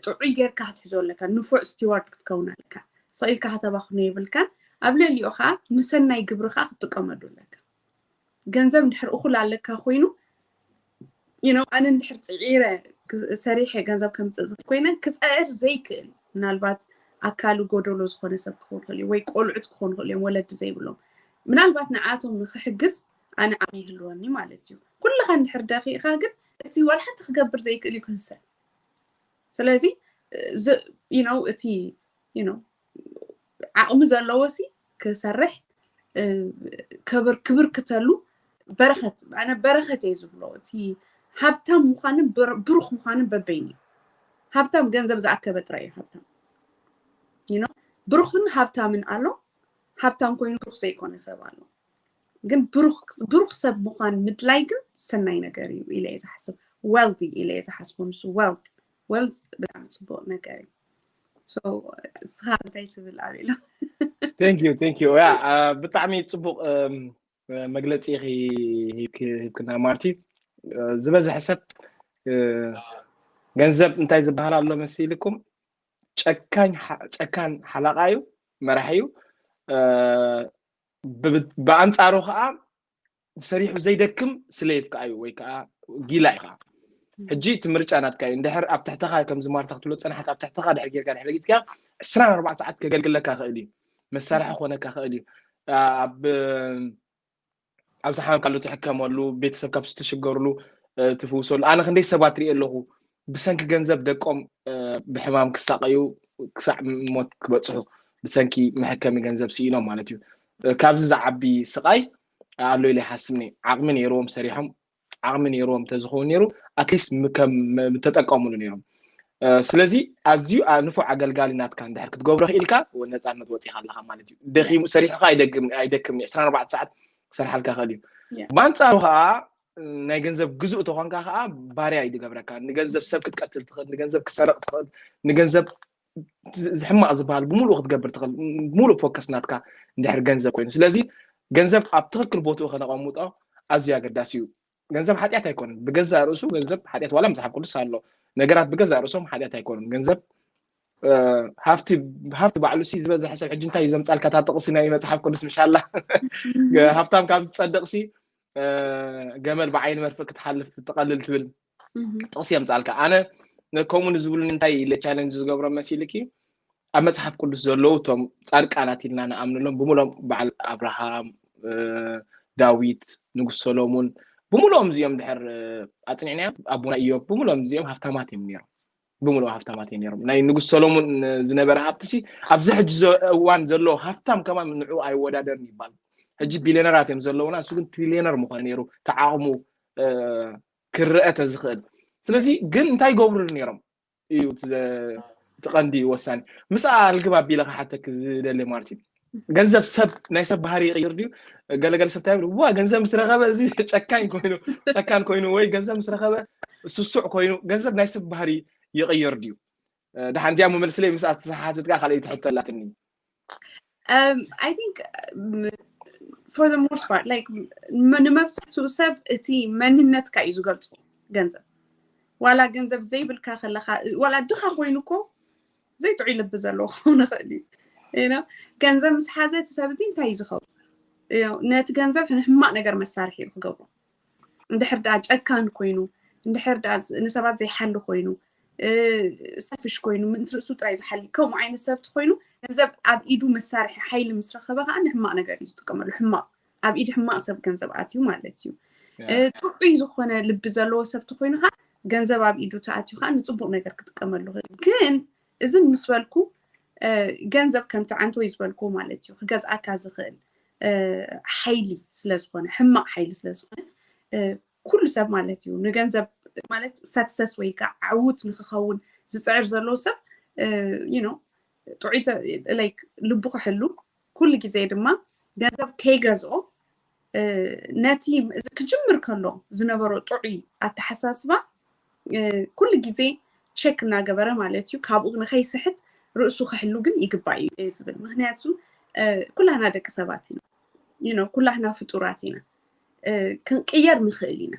ጥዑይ ጌርካ ክትሕዞ ኣለካ። ንፉዕ ስቲዋርድ ክትከውን ኣለካ። ሰቂልካ ከተባኽኖ የብልካን። ኣብ ልዕሊኡ ከዓ ንሰናይ ግብሪ ከዓ ክትጥቀመሉ ኣለካ። ገንዘብ እንድሕር እኹል ኣለካ ኮይኑ you know ኣነ እንድሕር ፅዒረ ሰሪሐ ገንዘብ ከምፅእ ዝኽእል ኮይነ ክፅዕር ዘይክእል ምናልባት ኣካሉ ጎደሎ ዝኾነ ሰብ ክኸውን ክእል ወይ ቆልዑት ክኾኑ ክእል እዮም ወለዲ ዘይብሎም ምናልባት ንዓቶም ንክሕግዝ ኣነ ዓቕሚ ይህልወኒ ማለት እዩ። ኩልኻ እንድሕር ደኺእኻ ግን እቲ ዋላ ሓንቲ ክገብር ዘይክእል እዩ ክህሰ። ስለዚ you know እቲ you know ዓቕሚ ዘለዎ ሲ ክሰርሕ ክብር ክብር ክተሉ በረኸት ኣነ በረኸት እየ ዝብሎ። እቲ ሃብታም ምዃንን ብሩኽ ምዃንን በበይን እዩ። ሃብታም ገንዘብ ዝኣከበ ጥራይ እዩ ሃብታም። you know ብሩኽን ሃብታምን ኣሎ። ሃብታም ኮይኑ ብሩኽ ዘይኮነ ሰብ ኣሎ። ግን ብሩኽ ሰብ ምዃን ምድላይ ግን ሰናይ ነገር እዩ ኢለ እየ ዝሓስብ። Wealthy ኢለ እየ ዝሓስቦ። ንሱ wealth wealth ብጣዕሚ ፅቡቅ ነገር እዩ። ንስኻ እንታይ ትብል ኣቤሎ? Thank you, thank you. ያ ብጣዕሚ ፅቡቅ መግለፂ ሂብክና ማርቲ። ዝበዝሐ ሰብ ገንዘብ እንታይ ዝበሃል ኣሎ መሲልኩም? ጨካን ሓላቃ እዩ፣ መራሒ እዩ። ብኣንፃሩ ከዓ ሰሪሑ ዘይደክም ስሌቭ ከዓ እዩ ወይ ከዓ ጊላ እዩ ከዓ። ሕጂ እቲ ምርጫ ናትካ እዩ። እንድሕር ኣብ ትሕተኻ ከምዚ ማርታ ክትብሎ ዝፀናሓት ኣብ ትሕተኻ ድሕር ጌርካ ድሕር ረጊፅካ ዕስራን ኣርባዕተ ሰዓት ከገልግለካ ክእል እዩ፣ መሳርሒ ክኾነካ ክእል እዩ። ኣብ ኣብ ዝሓመምካሉ ትሕከመሉ፣ ቤተሰብካ ኣብ ዝተሸገርሉ ትፍውሰሉ። ኣነ ክንደይ ሰባት ሪኤ ኣለኹ ብሰንኪ ገንዘብ ደቆም ብሕማም ክሳቀዩ ክሳዕ ሞት ክበፅሑ ብሰንኪ መሐከሚ ገንዘብ ስኢኖም ማለት እዩ። ካብዚ ዝዓቢ ስቃይ ኣሎ ኢለ ይሓስብኒ። ዓቕሚ ነይርዎም ሰሪሖም ዓቕሚ ነይርዎም እንተዝኸውን ነይሩ ኣትሊስት ከም ምተጠቀሙሉ ነይሮም። ስለዚ ኣዝዩ ንፉዕ ኣገልጋሊ ናትካ እንድሕር ክትገብሮ ክኢልካ ነፃነት ወፂኻ ኣለካ ማለት እዩ። ደኺሙ ሰሪሑ ከዓ ኣይደክም እዩ። ዕስራን ኣርባዕተ ሰዓት ክሰርሓልካ ክእል እዩ። ብኣንፃሩ ከዓ ናይ ገንዘብ ግዙእ ተኾንካ ከዓ ባርያ እዩ ዝገብረካ። ንገንዘብ ሰብ ክትቀትል ትኽእል፣ ንገንዘብ ክትሰርቕ ትኽእል፣ ንገንዘብ ዝሕማቕ ዝበሃል ብምሉኡ ክትገብር ትኽእል። ብምሉእ ፎከስ ናትካ እንድሕር ገንዘብ ኮይኑ። ስለዚ ገንዘብ ኣብ ትኽክል ቦትኡ ከነቐምጦ ኣዝዩ ኣገዳሲ እዩ። ገንዘብ ሓጢኣት ኣይኮነን። ብገዛእ ርእሱ ገንዘብ ሓጢኣት ዋላ መጽሓፍ ቅዱስ ኣሎ። ነገራት ብገዛእ ርእሶም ሓጢኣት ኣይኮኑን። ገንዘብ ሃፍቲ ሃፍቲ ባዕሉ ሲ ዝበዝሐ ሰብ ሕጂ እንታይ እዩ ዘምጻልካ እታ ጥቕሲ ናይ መጽሓፍ ቅዱስ ምሻላ ሃብታም ካብ ዝጸድቕ ሲ ገመል ብዓይኒ መርፍእ ክትሓልፍ ትቐልል ትብል ጥቕሲ የምጻልካ። ኣነ ከምኡ ንዝብሉኒ እንታይ ኢለ ቻለንጅ ዝገብሮም መሲልኪ ኣብ መጽሓፍ ቅዱስ ዘለዉ እቶም ጻድቃናት ኢልና ንኣምንሎም ብምሎም በዓል ኣብርሃም፣ ዳዊት፣ ንጉስ ሰሎሙን ብምሎም እዚኦም ድሕር ኣጽኒዕናዮም ኣቦና ኢዮብ ብምሎም እዚኦም ሃፍታማት እዮም ነይሮም። ብምሎም ሃፍታማት እዮም ነይሮም። ናይ ንጉስ ሰሎሙን ዝነበረ ሃብቲ ሲ ኣብዚ ሕጂ እዋን ዘሎ ሃፍታም ከማን ንዑ ኣይወዳደርን ይባል። ሕጂ ቢልዮነራት እዮም ዘለውና፣ እሱ ግን ትሪልዮነር ምኾነ ነይሩ ተዓቕሙ ክረአ ተዝኽእል። ስለዚ ግን እንታይ ይገብሩሉ ነይሮም እዩ እቲ ቀንዲ ወሳኒ። ምስኣ ልግብ ኣቢለ ክሓተክ ዝደሊ ማርቲን፣ ገንዘብ ሰብ ናይ ሰብ ባህሪ ይቕይር ድዩ? ገለገለ ሰብ እንታይ ዋ ገንዘብ ምስ ረኸበ እዚ ጨካኝ ኮይኑ ጨካን ኮይኑ ወይ ገንዘብ ምስ ረኸበ ስሱዕ ኮይኑ ገንዘብ ናይ ሰብ ባህሪ ይቕይር ድዩ? ድሓን እዚኣ መመልስለይ ምስኣ ዝተሓተትካ ካልኣይቲ ሕቶ ኣላትኒ። I think for the most part like ንመብዛሕትኡ ሰብ እቲ መንነትካ እዩ ዝገልፆ ገንዘብ። ዋላ ገንዘብ ዘይብልካ ከለካ ዋላ ድኻ ኮይኑ እኮ ዘይጥዑይ ልቢ ዘለዎ ክኸውን ይኽእል እዩ። ገንዘብ ምስ ሓዘ እቲ ሰብ እዚ እንታይ እዩ ዝኸውን? ነቲ ገንዘብ ንሕማቕ ነገር መሳርሒ እዩ ክገብሮ። እንድሕር ደኣ ጨካን ኮይኑ፣ እንድሕር ደኣ ንሰባት ዘይሓሊ ኮይኑ፣ ሰልፊሽ ኮይኑ፣ ምእንቲ ርእሱ ጥራይ ዝሓሊ ከምኡ ዓይነት ሰብ ተኮይኑ ገንዘብ ኣብ ኢዱ መሳርሒ ሓይሊ ምስ ረኸበ ከዓ ንሕማቕ ነገር እዩ ዝጥቀመሉ። ሕማቕ ኣብ ኢድ ሕማቕ ሰብ ገንዘብ ኣትዩ ማለት እዩ። ጥዑይ ዝኾነ ልቢ ዘለዎ ሰብ ተኮይኑ ከዓ ገንዘብ ኣብ ኢዱ ተኣትዩ ከዓ ንፅቡቅ ነገር ክጥቀመሉ ይኽእል። ግን እዚ ምስ በልኩ ገንዘብ ከምቲ ዓንተወይ ዝበልኩ ማለት እዩ፣ ክገዝኣካ ዝኽእል ሓይሊ ስለዝኾነ፣ ሕማቕ ሓይሊ ስለዝኾነ ኩሉ ሰብ ማለት እዩ ንገንዘብ ማለት ሰክሰስ ወይ ከዓ ዓውት ንክኸውን ዝፅዕር ዘሎ ሰብ ዩ ጥዑይ ልቡ ክሕሉ ኩሉ ግዜ ድማ ገንዘብ ከይገዝኦ ነቲ ክጅምር ከሎ ዝነበሮ ጥዑይ ኣተሓሳስባ ኩሉ ግዜ ቸክ እናገበረ ማለት እዩ ካብኡ ንኸይስሕት ርእሱ ክሕሉ ግን ይግባእ እዩ ዝብል። ምክንያቱ ኩላህና ደቂ ሰባት ኢና፣ ኩላህና ፍጡራት ኢና፣ ክንቅየር ንኽእል ኢና።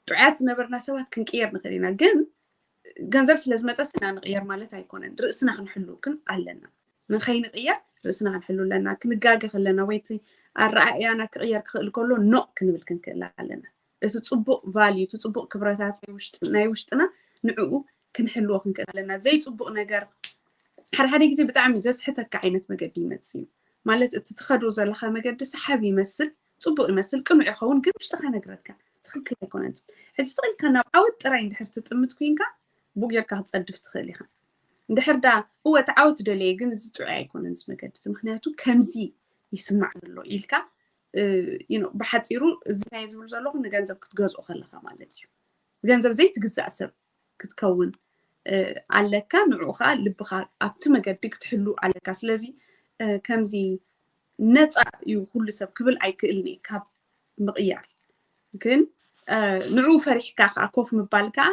ጥዑያት ዝነበርና ሰባት ክንቅየር ንኽእል ኢና፣ ግን ገንዘብ ስለ ዝመፀ ስና ንቕየር ማለት ኣይኮነን። ርእስና ክንሕሉ ግን ኣለና። ንኸይንቕየር ርእስና ክንሕሉ ኣለና። ክንጋገ ከለና ወይ እቲ ኣረኣእያና ክቕየር ክኽእል ከሎ ኖቕ ክንብል ክንክእል ኣለና። እቲ ፅቡቕ ቫልዩ፣ እቲ ፅቡቕ ክብረታት ናይ ውሽጥና ንዕኡ ክንሕልዎ ክንክእል ኣለና። ዘይፅቡቕ ነገር ሓደ ሓደ ግዜ ብጣዕሚ ዘስሕተካ ዓይነት መገዲ ይመፅእ እዩ። ማለት እቲ ትኸዶ ዘለካ መገዲ ሰሓቢ ይመስል፣ ፅቡቕ ይመስል፣ ቅኑዕ ይኸውን፣ ግን ውሽጥካ ነግረካ ትኽክል ኣይኮነን። ሕጂ ስቕ ኢልካ ናብ ዓወት ጥራይ እንድሕር ትጥምት ኮይንካ ብኡ ጌርካ ክትፀድፍ ትኽእል ኢኻ። እንድሕር ዳ እወ እቲ ዓወት ደለየ ግን እዚ ጥዑይ ኣይኮነን እዚ መገዲ እዚ፣ ምክንያቱ ከምዚ ይስማዕ ዘሎ ኢልካ ብሓፂሩ እዚ ናይ ዝብል ዘለኹ ንገንዘብ ክትገዝኦ ከለካ ማለት እዩ። ብገንዘብ ዘይትግዛእ ሰብ ክትከውን ኣለካ። ንዕኡ ከዓ ልብካ ኣብቲ መገዲ ክትሕሉ ኣለካ። ስለዚ ከምዚ ነፃ እዩ ኩሉ ሰብ ክብል ኣይክእልን እየ ካብ ምቕያር፣ ግን ንዕኡ ፈሪሕካ ከዓ ኮፍ ምባል ከዓ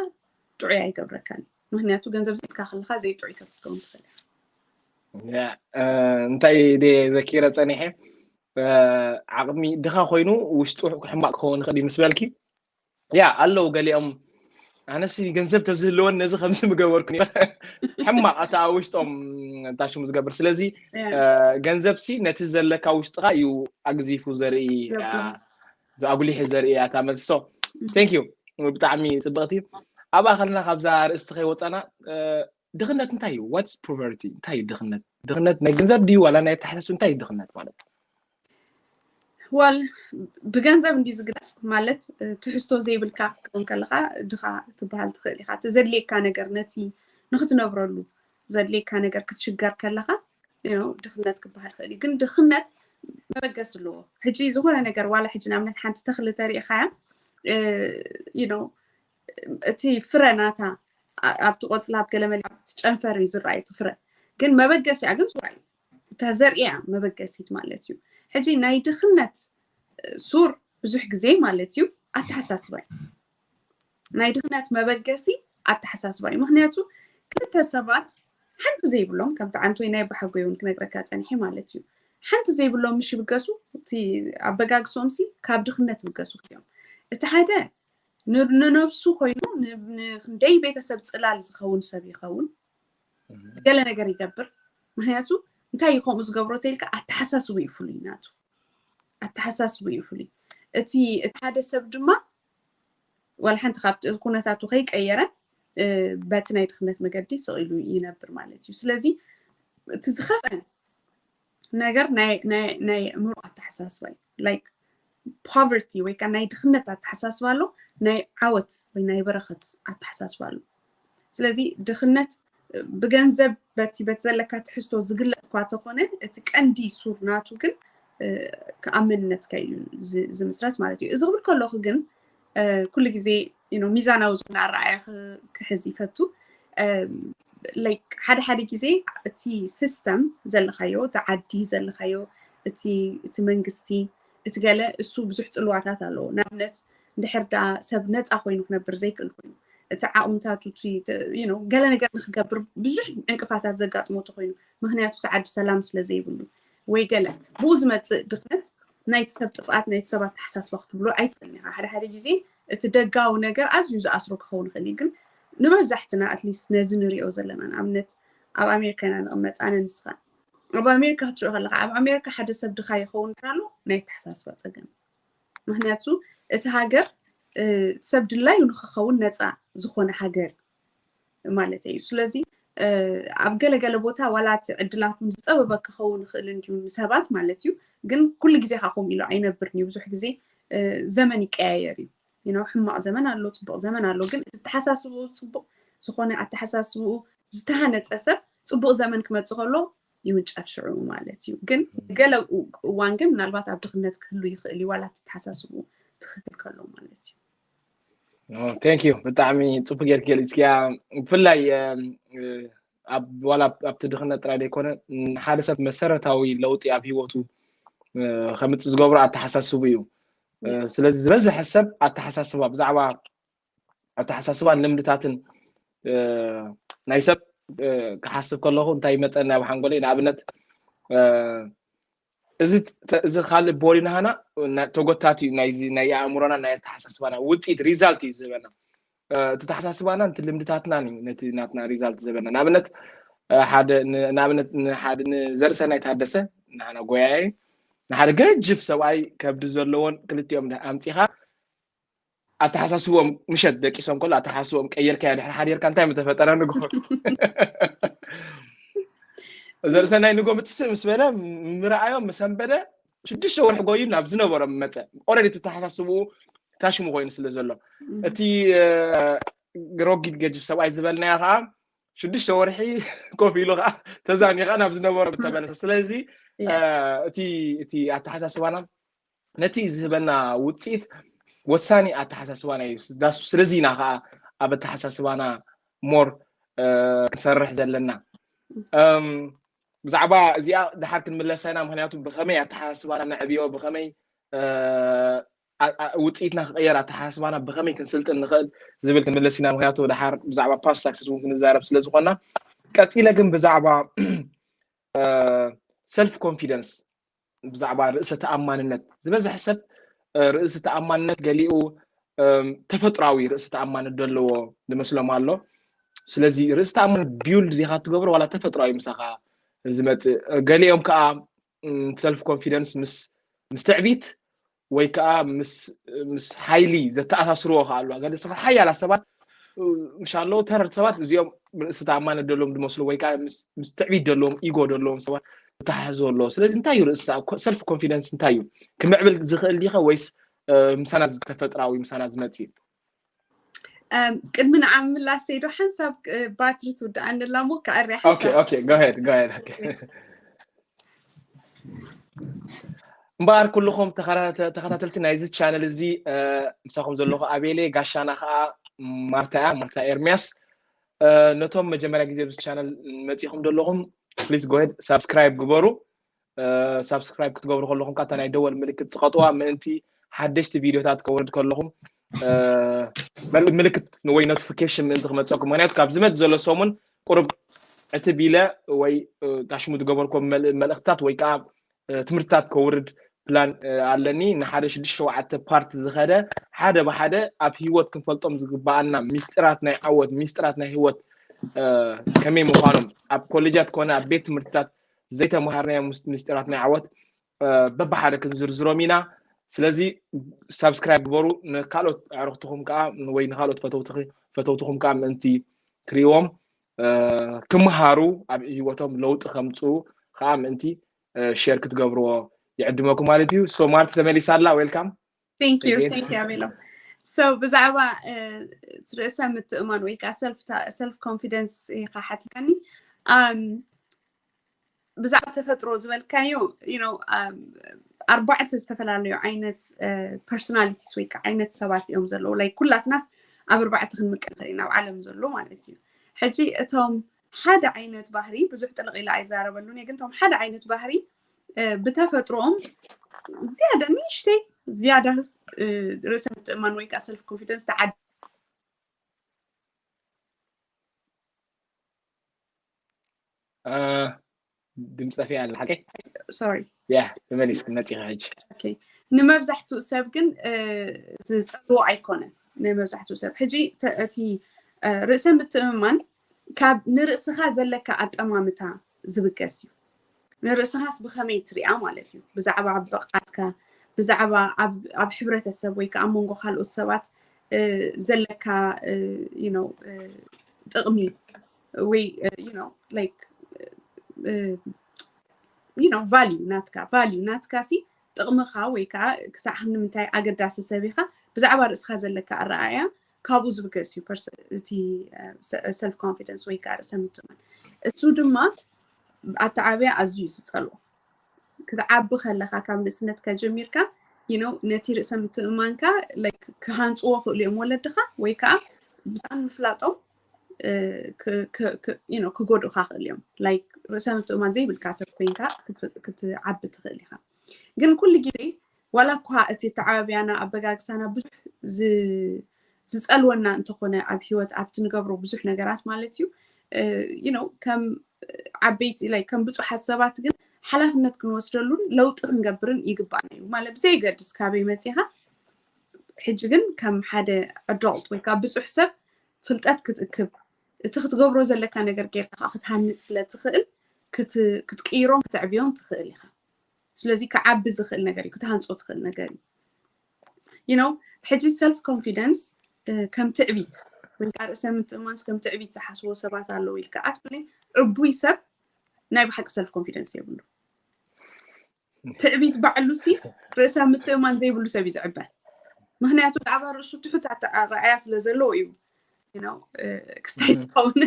ጥዑይ ኣይገብረካን። ምክንያቱ ገንዘብ ዘይብልካ ከለካ ዘይጥዑይ ሰብ ክትከውን ትኽእል ኢኻ። እንታይ ድየ ዘኪረ ፀኒሐ፣ ዓቕሚ ድኻ ኮይኑ ውሽጡ ሕማቕ ክኸውን ይኽእል እዩ ምስ በልኪ፣ ያ ኣለዉ ገሊኦም ኣነሲ ገንዘብ ተዝህልወን ነዚ ከምዚ ምገበርኩ ሕማቕ ኣታ ውሽጦም ታሽሙ ዝገብር። ስለዚ ገንዘብሲ ነቲ ዘለካ ውሽጥካ እዩ ኣግዚፉ ዘርኢ፣ ኣጉሊሑ ዘርኢ ኣታ መልሲ። ሶ ቴንክ ዩ፣ ብጣዕሚ ፅብቕቲ። ኣብኣ ከለና ካብዛ ርእስቲ ከይወፃና ድኽነት እንታይ እዩ? ዋትስ ፖቨርቲ? እንታይ እዩ ድኽነት? ድኽነት ናይ ገንዘብ ድዩ ዋላ ናይ ኣተሓሳስብ? እንታይ እዩ ድኽነት ማለት? ዋል ብገንዘብ እንዲ ዝግለፅ ማለት ትሕዝቶ ዘይብልካ ክትከውን ከለካ ድኻ ትበሃል ትኽእል ኢኻ። እቲ ዘድልየካ ነገር ነቲ ንክትነብረሉ ዘድልየካ ነገር ክትሽገር ከለካ ድኽነት ክበሃል ይኽእል እዩ። ግን ድኽነት መበገሲ ኣለዎ። ሕጂ ዝኾነ ነገር ዋላ ሕጂ ንኣብነት ሓንቲ ተኽሊ ተሪእኻያ እቲ ፍረ ናታ ኣብቲ ቆፅላ ኣብ ገለመለ ኣብቲ ጨንፈር እዩ ዝረኣዩ እቲ ፍረ፣ ግን መበገሲያ ግን ሱር እዩ። እታ ዘርእያ መበገሲት ማለት እዩ። ሕጂ ናይ ድኽነት ሱር ብዙሕ ግዜ ማለት እዩ ኣተሓሳስባ እዩ። ናይ ድኽነት መበገሲ ኣተሓሳስባ እዩ። ምክንያቱ ክልተ ሰባት ሓንቲ ዘይብሎም ከምቲ ዓንቶይ ናይ ኣባሓጎይ እውን ክነግረካ ፀኒሐ ማለት እዩ። ሓንቲ ዘይብሎም ምሽ ይብገሱ፣ እቲ ኣበጋግሶም ሲ ካብ ድኽነት ይብገሱ እዮም። እቲ ሓደ ንነብሱ ኮይኑ ንክንደይ ቤተሰብ ፅላል ዝኸውን ሰብ ይኸውን፣ ገለ ነገር ይገብር። ምክንያቱ እንታይ እዩ ከምኡ ዝገብሮ ተልካ ኣተሓሳስቡ እዩ ፍሉይ ናቱ፣ ኣተሓሳስቡ እዩ ፍሉይ። እቲ እቲ ሓደ ሰብ ድማ ዋላ ሓንቲ ካብቲ ኩነታቱ ከይቀየረ በቲ ናይ ድኽነት መገዲ ስቕ ኢሉ ይነብር ማለት እዩ። ስለዚ እቲ ዝኸፍአ ነገር ናይ ኣእምሮ ኣተሓሳስባ እዩ። ላይክ ፖቨርቲ ወይ ከዓ ናይ ድኽነት ኣተሓሳስባ ኣሎ፣ ናይ ዓወት ወይ ናይ በረኸት ኣተሓሳስባ ኣሎ። ስለዚ ድኽነት ብገንዘብ በቲ በቲ ዘለካ ትሕዝቶ ዝግለፅ እኳ ተኾነ እቲ ቀንዲ ሱር ናቱ ግን ካብ መንነትካ እዩ ዝምስረት ማለት እዩ። እዚ ክብል ከለኹ ግን ኩሉ ግዜ ሚዛናዊ ዝኾነ ኣረኣያ ክሕዝ ይፈቱ። ሓደ ሓደ ግዜ እቲ ሲስተም ዘለካዮ፣ እቲ ዓዲ ዘለካዮ፣ እቲ መንግስቲ፣ እቲ ገለ እሱ ብዙሕ ፅልዋታት ኣለዎ። ንኣብነት እንድሕር ዳ ሰብ ነፃ ኮይኑ ክነብር ዘይክእል ኮይኑ፣ እቲ ዓቕምታቱ ገለ ነገር ንክገብር ብዙሕ ዕንቅፋታት ዘጋጥሞ ተኮይኑ፣ ምክንያቱ እቲ ዓዲ ሰላም ስለዘይብሉ ወይ ገለ ብኡ ዝመፅእ ድኽነት ናይቲ ሰብ ጥፍኣት ናይቲ ሰብ ኣተሓሳስባ ክትብሎ ኣይትኽእልን ኢኻ። ሓደ ሓደ ግዜ እቲ ደጋዊ ነገር ኣዝዩ ዝኣስሮ ክኸውን ይኽእል እዩ፣ ግን ንመብዛሕትና ኣትሊስት ነዚ ንሪኦ ዘለና ንኣብነት ኣብ ኣሜሪካ ኢና ንቕመጥ ኣነ ንስኻ ኣብ ኣሜሪካ ክትሪኦ ከለካ ኣብ ኣሜሪካ ሓደ ሰብ ድኻ ይኸውን ኣሎ ናይ ኣተሓሳስባ ፀገም። ምክንያቱ እቲ ሃገር ሰብ ድላዩ ንክኸውን ነፃ ዝኾነ ሃገር ማለት እዩ። ስለዚ ኣብ ገለገለ ቦታ ዋላ እቲ ዕድላት ዝፀበበ ክኸውን ይኽእል እንድዩ ንሰባት ማለት እዩ፣ ግን ኩሉ ግዜ ከዓ ከምኡ ኢሉ ኣይነብርን እዩ። ብዙሕ ግዜ ዘመን ይቀያየር እዩ። you know ሕማቕ ዘመን ኣሎ፣ ፅቡቕ ዘመን ኣሎ። ግን እቲ ኣተሓሳስብኡ ፅቡቕ ዝኾነ ኣተሓሳስብኡ ዝተሃነፀ ሰብ ፅቡቕ ዘመን ክመፅእ ከሎ ይውንጨፍ ሽዑ ማለት እዩ። ግን ገለ እዋን ግን ምናልባት ኣብ ድኽነት ክህሉ ይኽእል እዩ፣ ዋላ ኣተሓሳስብኡ ትኽክል ከሎ ማለት እዩ። Thank you። ብጣዕሚ ፅቡቅ ጌርክ ገሊፅክያ። ብፍላይ ዋላ ኣብቲ ድኽነት ጥራይ ዘይኮነ፣ ሓደ ሰብ መሰረታዊ ለውጢ ኣብ ሂወቱ ከምፅእ ዝገብሮ ኣተሓሳስቡ እዩ። ስለዚ ዝበዝሐ ሰብ ኣተሓሳስባ ብዛዕባ ኣተሓሳስባን ልምድታትን ናይ ሰብ ክሓስብ ከለኹ እንታይ ይመፀኒ ኣብ ሓንጎለይ? ንኣብነት እዚ ካልእ ቦዲ ናህና ተጎታቲ እዩ። ናይ ኣእምሮና ናይ ኣተሓሳስባና ውፅኢት ሪዛልት እዩ ዝህበና። እቲ ተሓሳስባና ነቲ ልምድታትናን እዩ ነቲ ናትና ሪዛልት ዝህበና። ንኣብነት ሓደ ንኣብነት ንሓደ ንዘርእሰናይ ታደሰ ንሓና ጎያየ ንሓደ ገጅፍ ሰብኣይ ከብዲ ዘለዎን ክልቲኦም ኣምፂኻ ኣተሓሳስቦም ምሸት ደቂሶም ከሎ ኣተሓሳስቦም ቀይርካዮ ድሕሪ ሓዲርካ እንታይ ምተፈጠረ ንጎ ዘርእሰናይ ንጎ ምትስእ ምስ በለ ምርኣዮም ምስ ኣንበደ ሽዱሽተ ወርሒ ጎዩ ናብ ዝነበሮ መፀ። ኦረዲ ተተሓሳስብኡ ታሽሙ ኮይኑ ስለ ዘሎ እቲ ረጊድ ገጅፍ ሰብኣይ ዝበልናዮ ከዓ ሽዱሽተ ወርሒ ኮፍ ኢሉ ከዓ ተዛሚኻ ናብ ዝነበሮ ተመለሰ። ስለዚ እቲ እቲ ኣተሓሳስባና ነቲ ዝህበና ውፅኢት ወሳኒ ኣተሓሳስባና እዩ። ዳሱ ስለዚ ኢና ከዓ ኣብ ኣተሓሳስባና ሞር ክንሰርሕ ዘለና። ብዛዕባ እዚኣ ድሓር ክንምለሳ ኢና። ምክንያቱ ብከመይ ኣተሓሳስባና ነዕብዮ፣ ብከመይ ውፅኢትና ክቀየር ኣተሓሳስባና ብከመይ ክንስልጥን ንኽእል ዝብል ክንምለስ ኢና። ምክንያቱ ድሓር ብዛዕባ ፓስት ሳክሰስ እውን ክንዛረብ ስለዝኮና፣ ቀፂለ ግን ብዛዕባ ሰልፍ ኮንፊደንስ ብዛዕባ ርእሰ ተኣማንነት ዝበዝሕ ሰብ ርእሰ ተኣማንነት ገሊኡ ተፈጥራዊ ርእሰ ተኣማንነት ዘለዎ ዝመስሎም ኣሎ። ስለዚ ርእሰ ተኣማንነት ቢውልድ ዲካ ትገብሮ ዋላ ተፈጥራዊ ምሳካ ዝመፅእ? ገሊኦም ከዓ ሰልፍ ኮንፊደንስ ምስ ትዕቢት ወይ ከዓ ምስ ሓይሊ ዘተኣሳስርዎ ከዓ ኣለዋ። ገለ ሓያላት ሰባት ምሻሎ ተረርቲ ሰባት እዚኦም ርእሰ ተኣማንነት ዘለዎም ዝመስሉ ወይ ከዓ ምስ ትዕቢት ዘለዎም ኢጎ ዘለዎም ሰባት ዝተሓሕዙ ኣለዎ። ስለዚ እንታይ እዩ ርእሰ ሰልፍ ኮንፊደንስ እንታይ እዩ? ክምዕብል ዝኽእል ዲኸ ወይስ ምሳና ተፈጥራዊ ምሳና ዝመፅእ? ቅድሚ ንዓ ምላሰይ ዶ ሓንሳብ ባትሪ ትውድኣኒ ኣላ እሞ ክኣርያ ሓንሳብ። Go ahead, go ahead. እምበኣር ኩልኹም ተኸታተልቲ ናይዚ ቻነል እዚ ምሳኹም ዘለኹ ኣቤሌ፣ ጋሻና ከዓ ማርታ እያ፣ ማርታ ኤርሚያስ። ነቶም መጀመርያ ግዜ ኣብዚ ቻነል መፂኹም ዘለኹም ፕሊዝ ጎሄድ ሳብስክራይብ ግበሩ። ሳብስክራይብ ክትገብሩ ከለኹም ካታ ናይ ደወል ምልክት ፅቐጥዋ ምእንቲ ሓደሽቲ ቪዲዮታት ከውርድ ከለኹም ምልክት ወይ ኖቲፊኬሽን ምእንቲ ክመፀኩም። ምክንያቱ ካብ ዝመፅ ዘሎ ሰሙን ቁሩብ ዕትብ ኢለ ወይ ታሽሙ ዝገበርኩም መልእክትታት ወይ ከዓ ትምህርትታት ከውርድ ፕላን ኣለኒ። ንሓደ ሽዱሽተ ሸውዓተ ፓርት ዝኸደ ሓደ ብሓደ ኣብ ህይወት ክንፈልጦም ዝግበኣና ሚስጢራት ናይ ዓወት፣ ሚስጢራት ናይ ህይወት ከመይ ምዃኖም ኣብ ኮሌጃት ኮነ ኣብ ቤት ትምህርትታት ዘይተምሃርናዮም ሚስጢራት ናይ ዓወት በብሓደ ክንዝርዝሮም ኢና። ስለዚ ሳብስክራይብ ግበሩ፣ ንካልኦት ኣዕሩኽትኹም ከዓ ወይ ንካልኦት ፈተውትኹም ከዓ ምእንቲ ክርእዎም ክምሃሩ ኣብ ህይወቶም ለውጢ ከምፅኡ ከዓ ምእንቲ ሼር ክትገብርዎ ይዕድመኩም ማለት እዩ። ሶ ማርቲ ተመሊሳ ኣላ። ዌልካም። Thank you, thank you ኣቤሎ። So ብዛዕባ ርእሰ ምትእማን ወይ ከዓ ሰልፍ ኮንፊደንስ ኢካ ሓቲትካኒ። ብዛዕባ ተፈጥሮ ዝበልካዮ you know ኣርባዕተ ዝተፈላለዩ ዓይነት ፐርሶናሊቲስ ወይ ከዓ ዓይነት ሰባት እዮም ዘለዉ። ላይክ ኩላትናስ ኣብ ኣርባዕተ ክንምቀል ንኽእል ኢና ኣብ ዓለም ዘሎ ማለት እዩ። ሕጂ እቶም ሓደ ዓይነት ባህሪ ብዙሕ ጥልቕ ኢለ ኣይዛረበሉን እየ፣ ግን እቶም ሓደ ዓይነት ባህሪ ብተፈጥሮኦም ዝያዳ ንእሽተይ ዝያዳ ርእሰ ምትእማን ወይ ከዓ ሰልፍ ኮንፊደንስ ተዓድ ድምፂ ጠፊኣ ኣላ ሓቀይ። ሶሪ ያ ተመሊስ መፂኻ ሕጂ። ንመብዛሕትኡ ሰብ ግን ዝፀልዎ ኣይኮነን። ንመብዛሕትኡ ሰብ ሕጂ እቲ ርእሰ ምትእምማን ካብ ንርእስኻ ዘለካ ኣጠማምታ ዝብገስ እዩ። ንርእስኻስ ብኸመይ ትሪኣ ማለት እዩ። ብዛዕባ ብቕዓትካ፣ ብዛዕባ ኣብ ሕብረተሰብ ወይ ከዓ ኣብ መንጎ ካልኦት ሰባት ዘለካ you know ጥቕሚ ወይ you know like you know ቫልዩ ናትካ ቫልዩ ናትካ ሲ ጥቕምኻ ወይ ከዓ ክሳዕ ክንዲ ምንታይ ኣገዳሲ ሰብ ኢኻ ብዛዕባ ርእስኻ ዘለካ ኣረኣእያ ካብኡ ዝብገስ እዩ። እቲ ሰልፍ ኮንፊደንስ ወይ ከዓ ርእሰ ምትእምማን እሱ ድማ ኣተዓብያ ኣዝዩ እዩ ዝፀልኦ። ክትዓቢ ከለኻ ካብ ንእስነትካ ጀሚርካ you know ነቲ ርእሰ ምትእምማንካ like ክሃንፅዎ ክእሉ እዮም ወለድኻ ወይ ከዓ ብዛዕባ ምፍላጦም ክጎድኡካ ክእል እዮም። ላይክ ርእሰ ምትእማን ዘይብልካ ሰብ ኮይንካ ክትዓቢ ትኽእል ኢኻ። ግን ኩሉ ግዜ ዋላ እኳ እቲ ተዓባብያና ኣበጋግሳና ብዙሕ ዝፀልወና እንተኾነ ኣብ ሂወት ኣብቲ ንገብሮ ብዙሕ ነገራት ማለት እዩ you know ከም ዓበይቲ like ከም ብፁሓት ሰባት ግን ሓላፍነት ክንወስደሉን ለውጢ ክንገብርን ይግባና እዩ ማለት ብዘይገድስ ካበይ መፂኻ ሕጂ ግን ከም ሓደ ኣዶልት ወይ ከዓ ብፁሕ ሰብ ፍልጠት ክትእክብ እቲ ክትገብሮ ዘለካ ነገር ጌርካ ከዓ ክትሃንፅ ስለ ትኽእል ክትቅይሮን ክተዕብዮን ትኽእል ኢኻ። ስለዚ ክዓቢ ዝኽእል ነገር እዩ፣ ክትሃንፆ ትኽእል ነገር እዩ። you know ሕጂ ሰልፍ ኮንፊደንስ ከም ትዕቢት ወይ ከዓ ርእሰ ምትእማንስ ከም ትዕቢት ዝሓስቦ ሰባት ኣለዉ ኢልካ actually ዕቡይ ሰብ ናይ ብሓቂ ሰልፍ ኮንፊደንስ የብሉ። ትዕቢት ባዕሉ ሲ ርእሰ ምትእማን ዘይብሉ ሰብ እዩ ዝዕበ። ምክንያቱ ብዛዕባ ርእሱ ትሑት ኣረኣእያ ስለ ዘለዎ እዩ ክስታይ ዝኸውን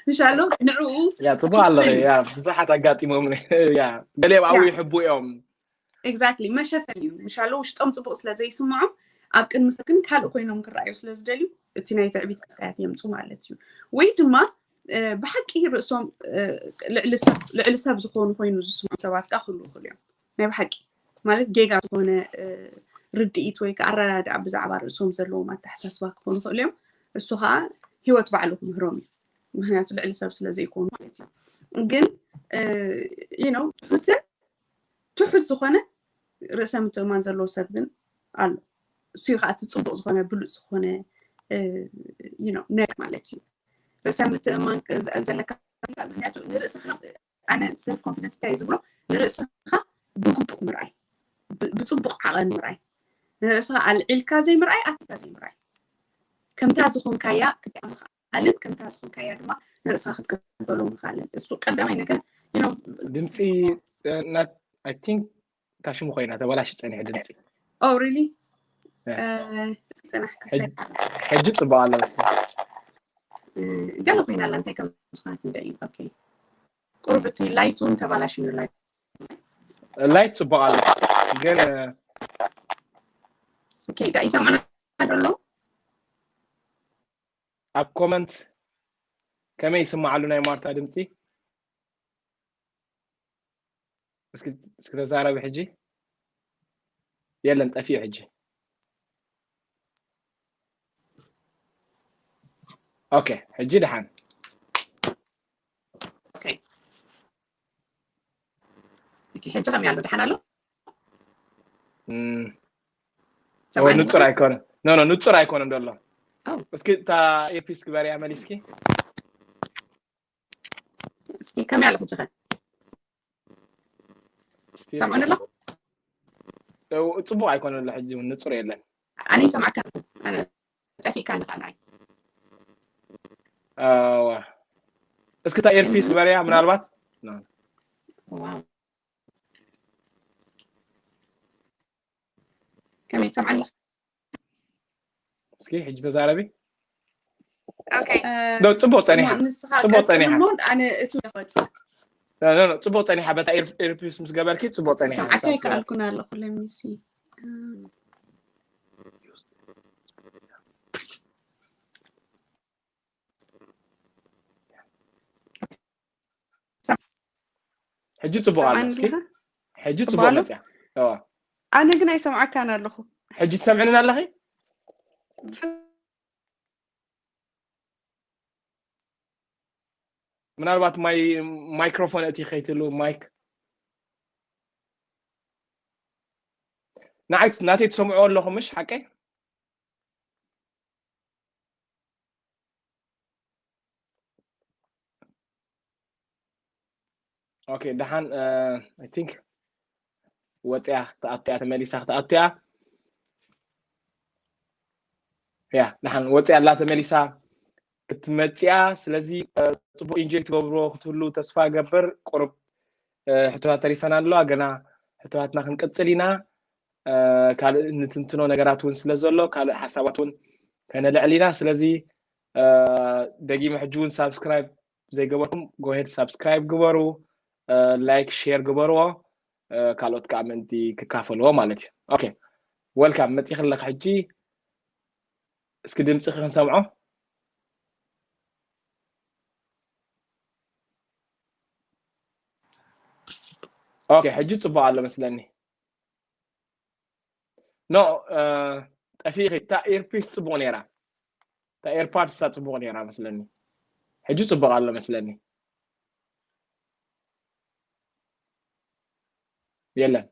ምሻሎ ንዕኡ ያ ፅቡቅ ኣሎ ያ ብዙሓት ኣጋጢሞም ያ ገሊኦም ኣብኡ ይሕቡ እዮም። exactly መሸፈኒ እዩ ምሻሎ ውሽጦም ፅቡቅ ስለ ዘይስምዖም ኣብ ቅድሚ ሰብ ግን ካልእ ኮይኖም ክረኣዩ ስለ ዝደልዩ እቲ ናይ ትዕቢት ክስታያት የምፁ ማለት እዩ። ወይ ድማ ብሓቂ ርእሶም ልዕሊ ሰብ ዝኾኑ ኮይኑ ዝስምዑ ሰባት ከዓ ክህሉ ይኽእሉ እዮም። ናይ ብሓቂ ማለት ጌጋ ዝኾነ ርድኢት ወይ ከዓ ኣረዳድኣ ብዛዕባ ርእሶም ዘለዎም ኣተሓሳስባ ክኾኑ ይኽእሉ እዮም። እሱ ከዓ ሂወት ባዕሉ ክምህሮም እዩ። ምክንያቱ ልዕሊ ሰብ ስለ ዘይኮኑ ማለት እዩ። ግን you know ትሑትን ትሑት ዝኾነ ርእሰ ምትእማን ዘለዎ ሰብ ግን ኣሎ። እሱ እዩ ከዓ እቲ ፅቡቅ ዝኾነ ብሉፅ ዝኾነ you know ነገር ማለት እዩ። ርእሰ ምትእማን ዘለካ ምክንያቱ ንርእስኻ ኣነ ሰልፍ ኮንፊደንስ እንታይ ዝብሎ ንርእስኻ ብግቡእ ምርኣይ ብፅቡቅ ዓቐን ምርኣይ ንርእስኻ ኣልዒልካ ዘይምርኣይ ኣትካ ዘይምርኣይ ከምታ ዝኾንካያ ክትኣ ምኽኣልን ከምታ ዝኾንካያ ድማ ንርእስኻ ክትቅበሎ ምኽኣልን እሱ ቀዳማይ ነገር። ድምፂ I think ታሽሙ ኮይና ተበላሽ ፀኒሑ ድምፂ። Oh really? ሕጂ ፅቡቅ ኣሎ መስለኝ። ገለ ኮይና ኣላ እንታይ ከም ዝኾነት እንደ እዩ። Okay ቁርብ እቲ ላይት እውን ተባላሽኑ ላይት ላይት ፅቡቅ ኣሎ ግን okay ዳ ይሰማዕና ደሎ ኣብ ኮመንት ከመይ ይስማዓሉ ናይ ማርታ ድምፂ? እስኪ ተዛረቢ ሕጂ። የለን ጠፊኡ ሕጂ። ኦኬ ሕጂ ደሓን። ሕጂ ከመይ ኣሎ ደሓን ኣሎ? ንፁር ኣይኮነን። ኖ ኖ ንፁር ኣይኮነን ዘሎ። እስኪ እታ ኤርፒስ ግበርያ መሊስኪ። እስኪ ከመይ ኣሎ ሕጂ ኸ? ሰምዑኒ ኣለኹ? ፅቡቅ ኣይኮነን ኣሎ ሕጂ እውን ንፁር የለን። ኣነ ይሰማዕካ ኣለኹ። ኣነ ጠፊእካ ኣለኻ ንዓይ። እስኪ እታ ኤርፒስ ግበርያ ምናልባት ከመይ ትሰምዓኒ? እስኪ ሕጂ ተዛረቢ። ዶ ጽቡቅ ጸኒሓ። ጽቡቅ ጸኒሓ። ኣነ እቱ ይቆጽ። ጽቡቅ ጸኒሓ በታ ኤርፒስ ምስ ገበርኪ ጽቡቅ ጸኒሓ። ሰምዓካ ይከኣልኩን ኣለኹ ለሚሲ ሕጂ ጽቡቅ ኣሎ። እስኪ ሕጂ ጽቡቅ መጽያ። ኣነ ግን ኣይሰምዓካን ኣለኹ። ሕጂ ትሰምዕንን ኣለኺ? ምናልባት ማይ ማይክሮፎን እቲ ከይትሉ ማይክ ንዓይ ናተይ ትሰምዑ ኣለኹም ምሽ ሓቀይ? ኦኬ ደሓን I think ወፅያ ክትኣቱ እያ ተመሊሳ ክትኣቱ እያ። ያ ደሓን ወፅያ ኣላ ተመሊሳ ክትመፅያ። ስለዚ ፅቡቅ ኢንጆይ ትገብርዎ ክትህሉ ተስፋ እገብር። ቁሩብ ሕቶታት ተሪፈና ኣለዋ ገና ሕቶታትና ክንቅፅል ኢና። ካልእ እንትንትኖ ነገራት እውን ስለ ዘሎ ካልእ ሓሳባት እውን ከነልዕል ኢና። ስለዚ ደጊመ ሕጂ እውን ሳብስክራይብ ዘይገበርኩም ጎሄድ ሳብስክራይብ ግበሩ፣ ላይክ ሼር ግበርዎ፣ ካልኦት ከዓ ምእንቲ ክካፈልዎ ማለት እዩ። ኦኬ፣ ወልካም መፂኺ ኣለካ። ሕጂ እስኪ ድምፂ ክንሰምዖ። ኦኬ፣ ሕጂ ፅቡቅ ኣሎ መስለኒ። ኖ፣ ጠፊኺ። እታ ኤርፒስ ፅቡቅ ነይራ፣ እታ ኤርፓድስ እሳ ፅቡቅ ነይራ መስለኒ። ሕጂ ፅቡቅ ኣሎ መስለኒ። የለን።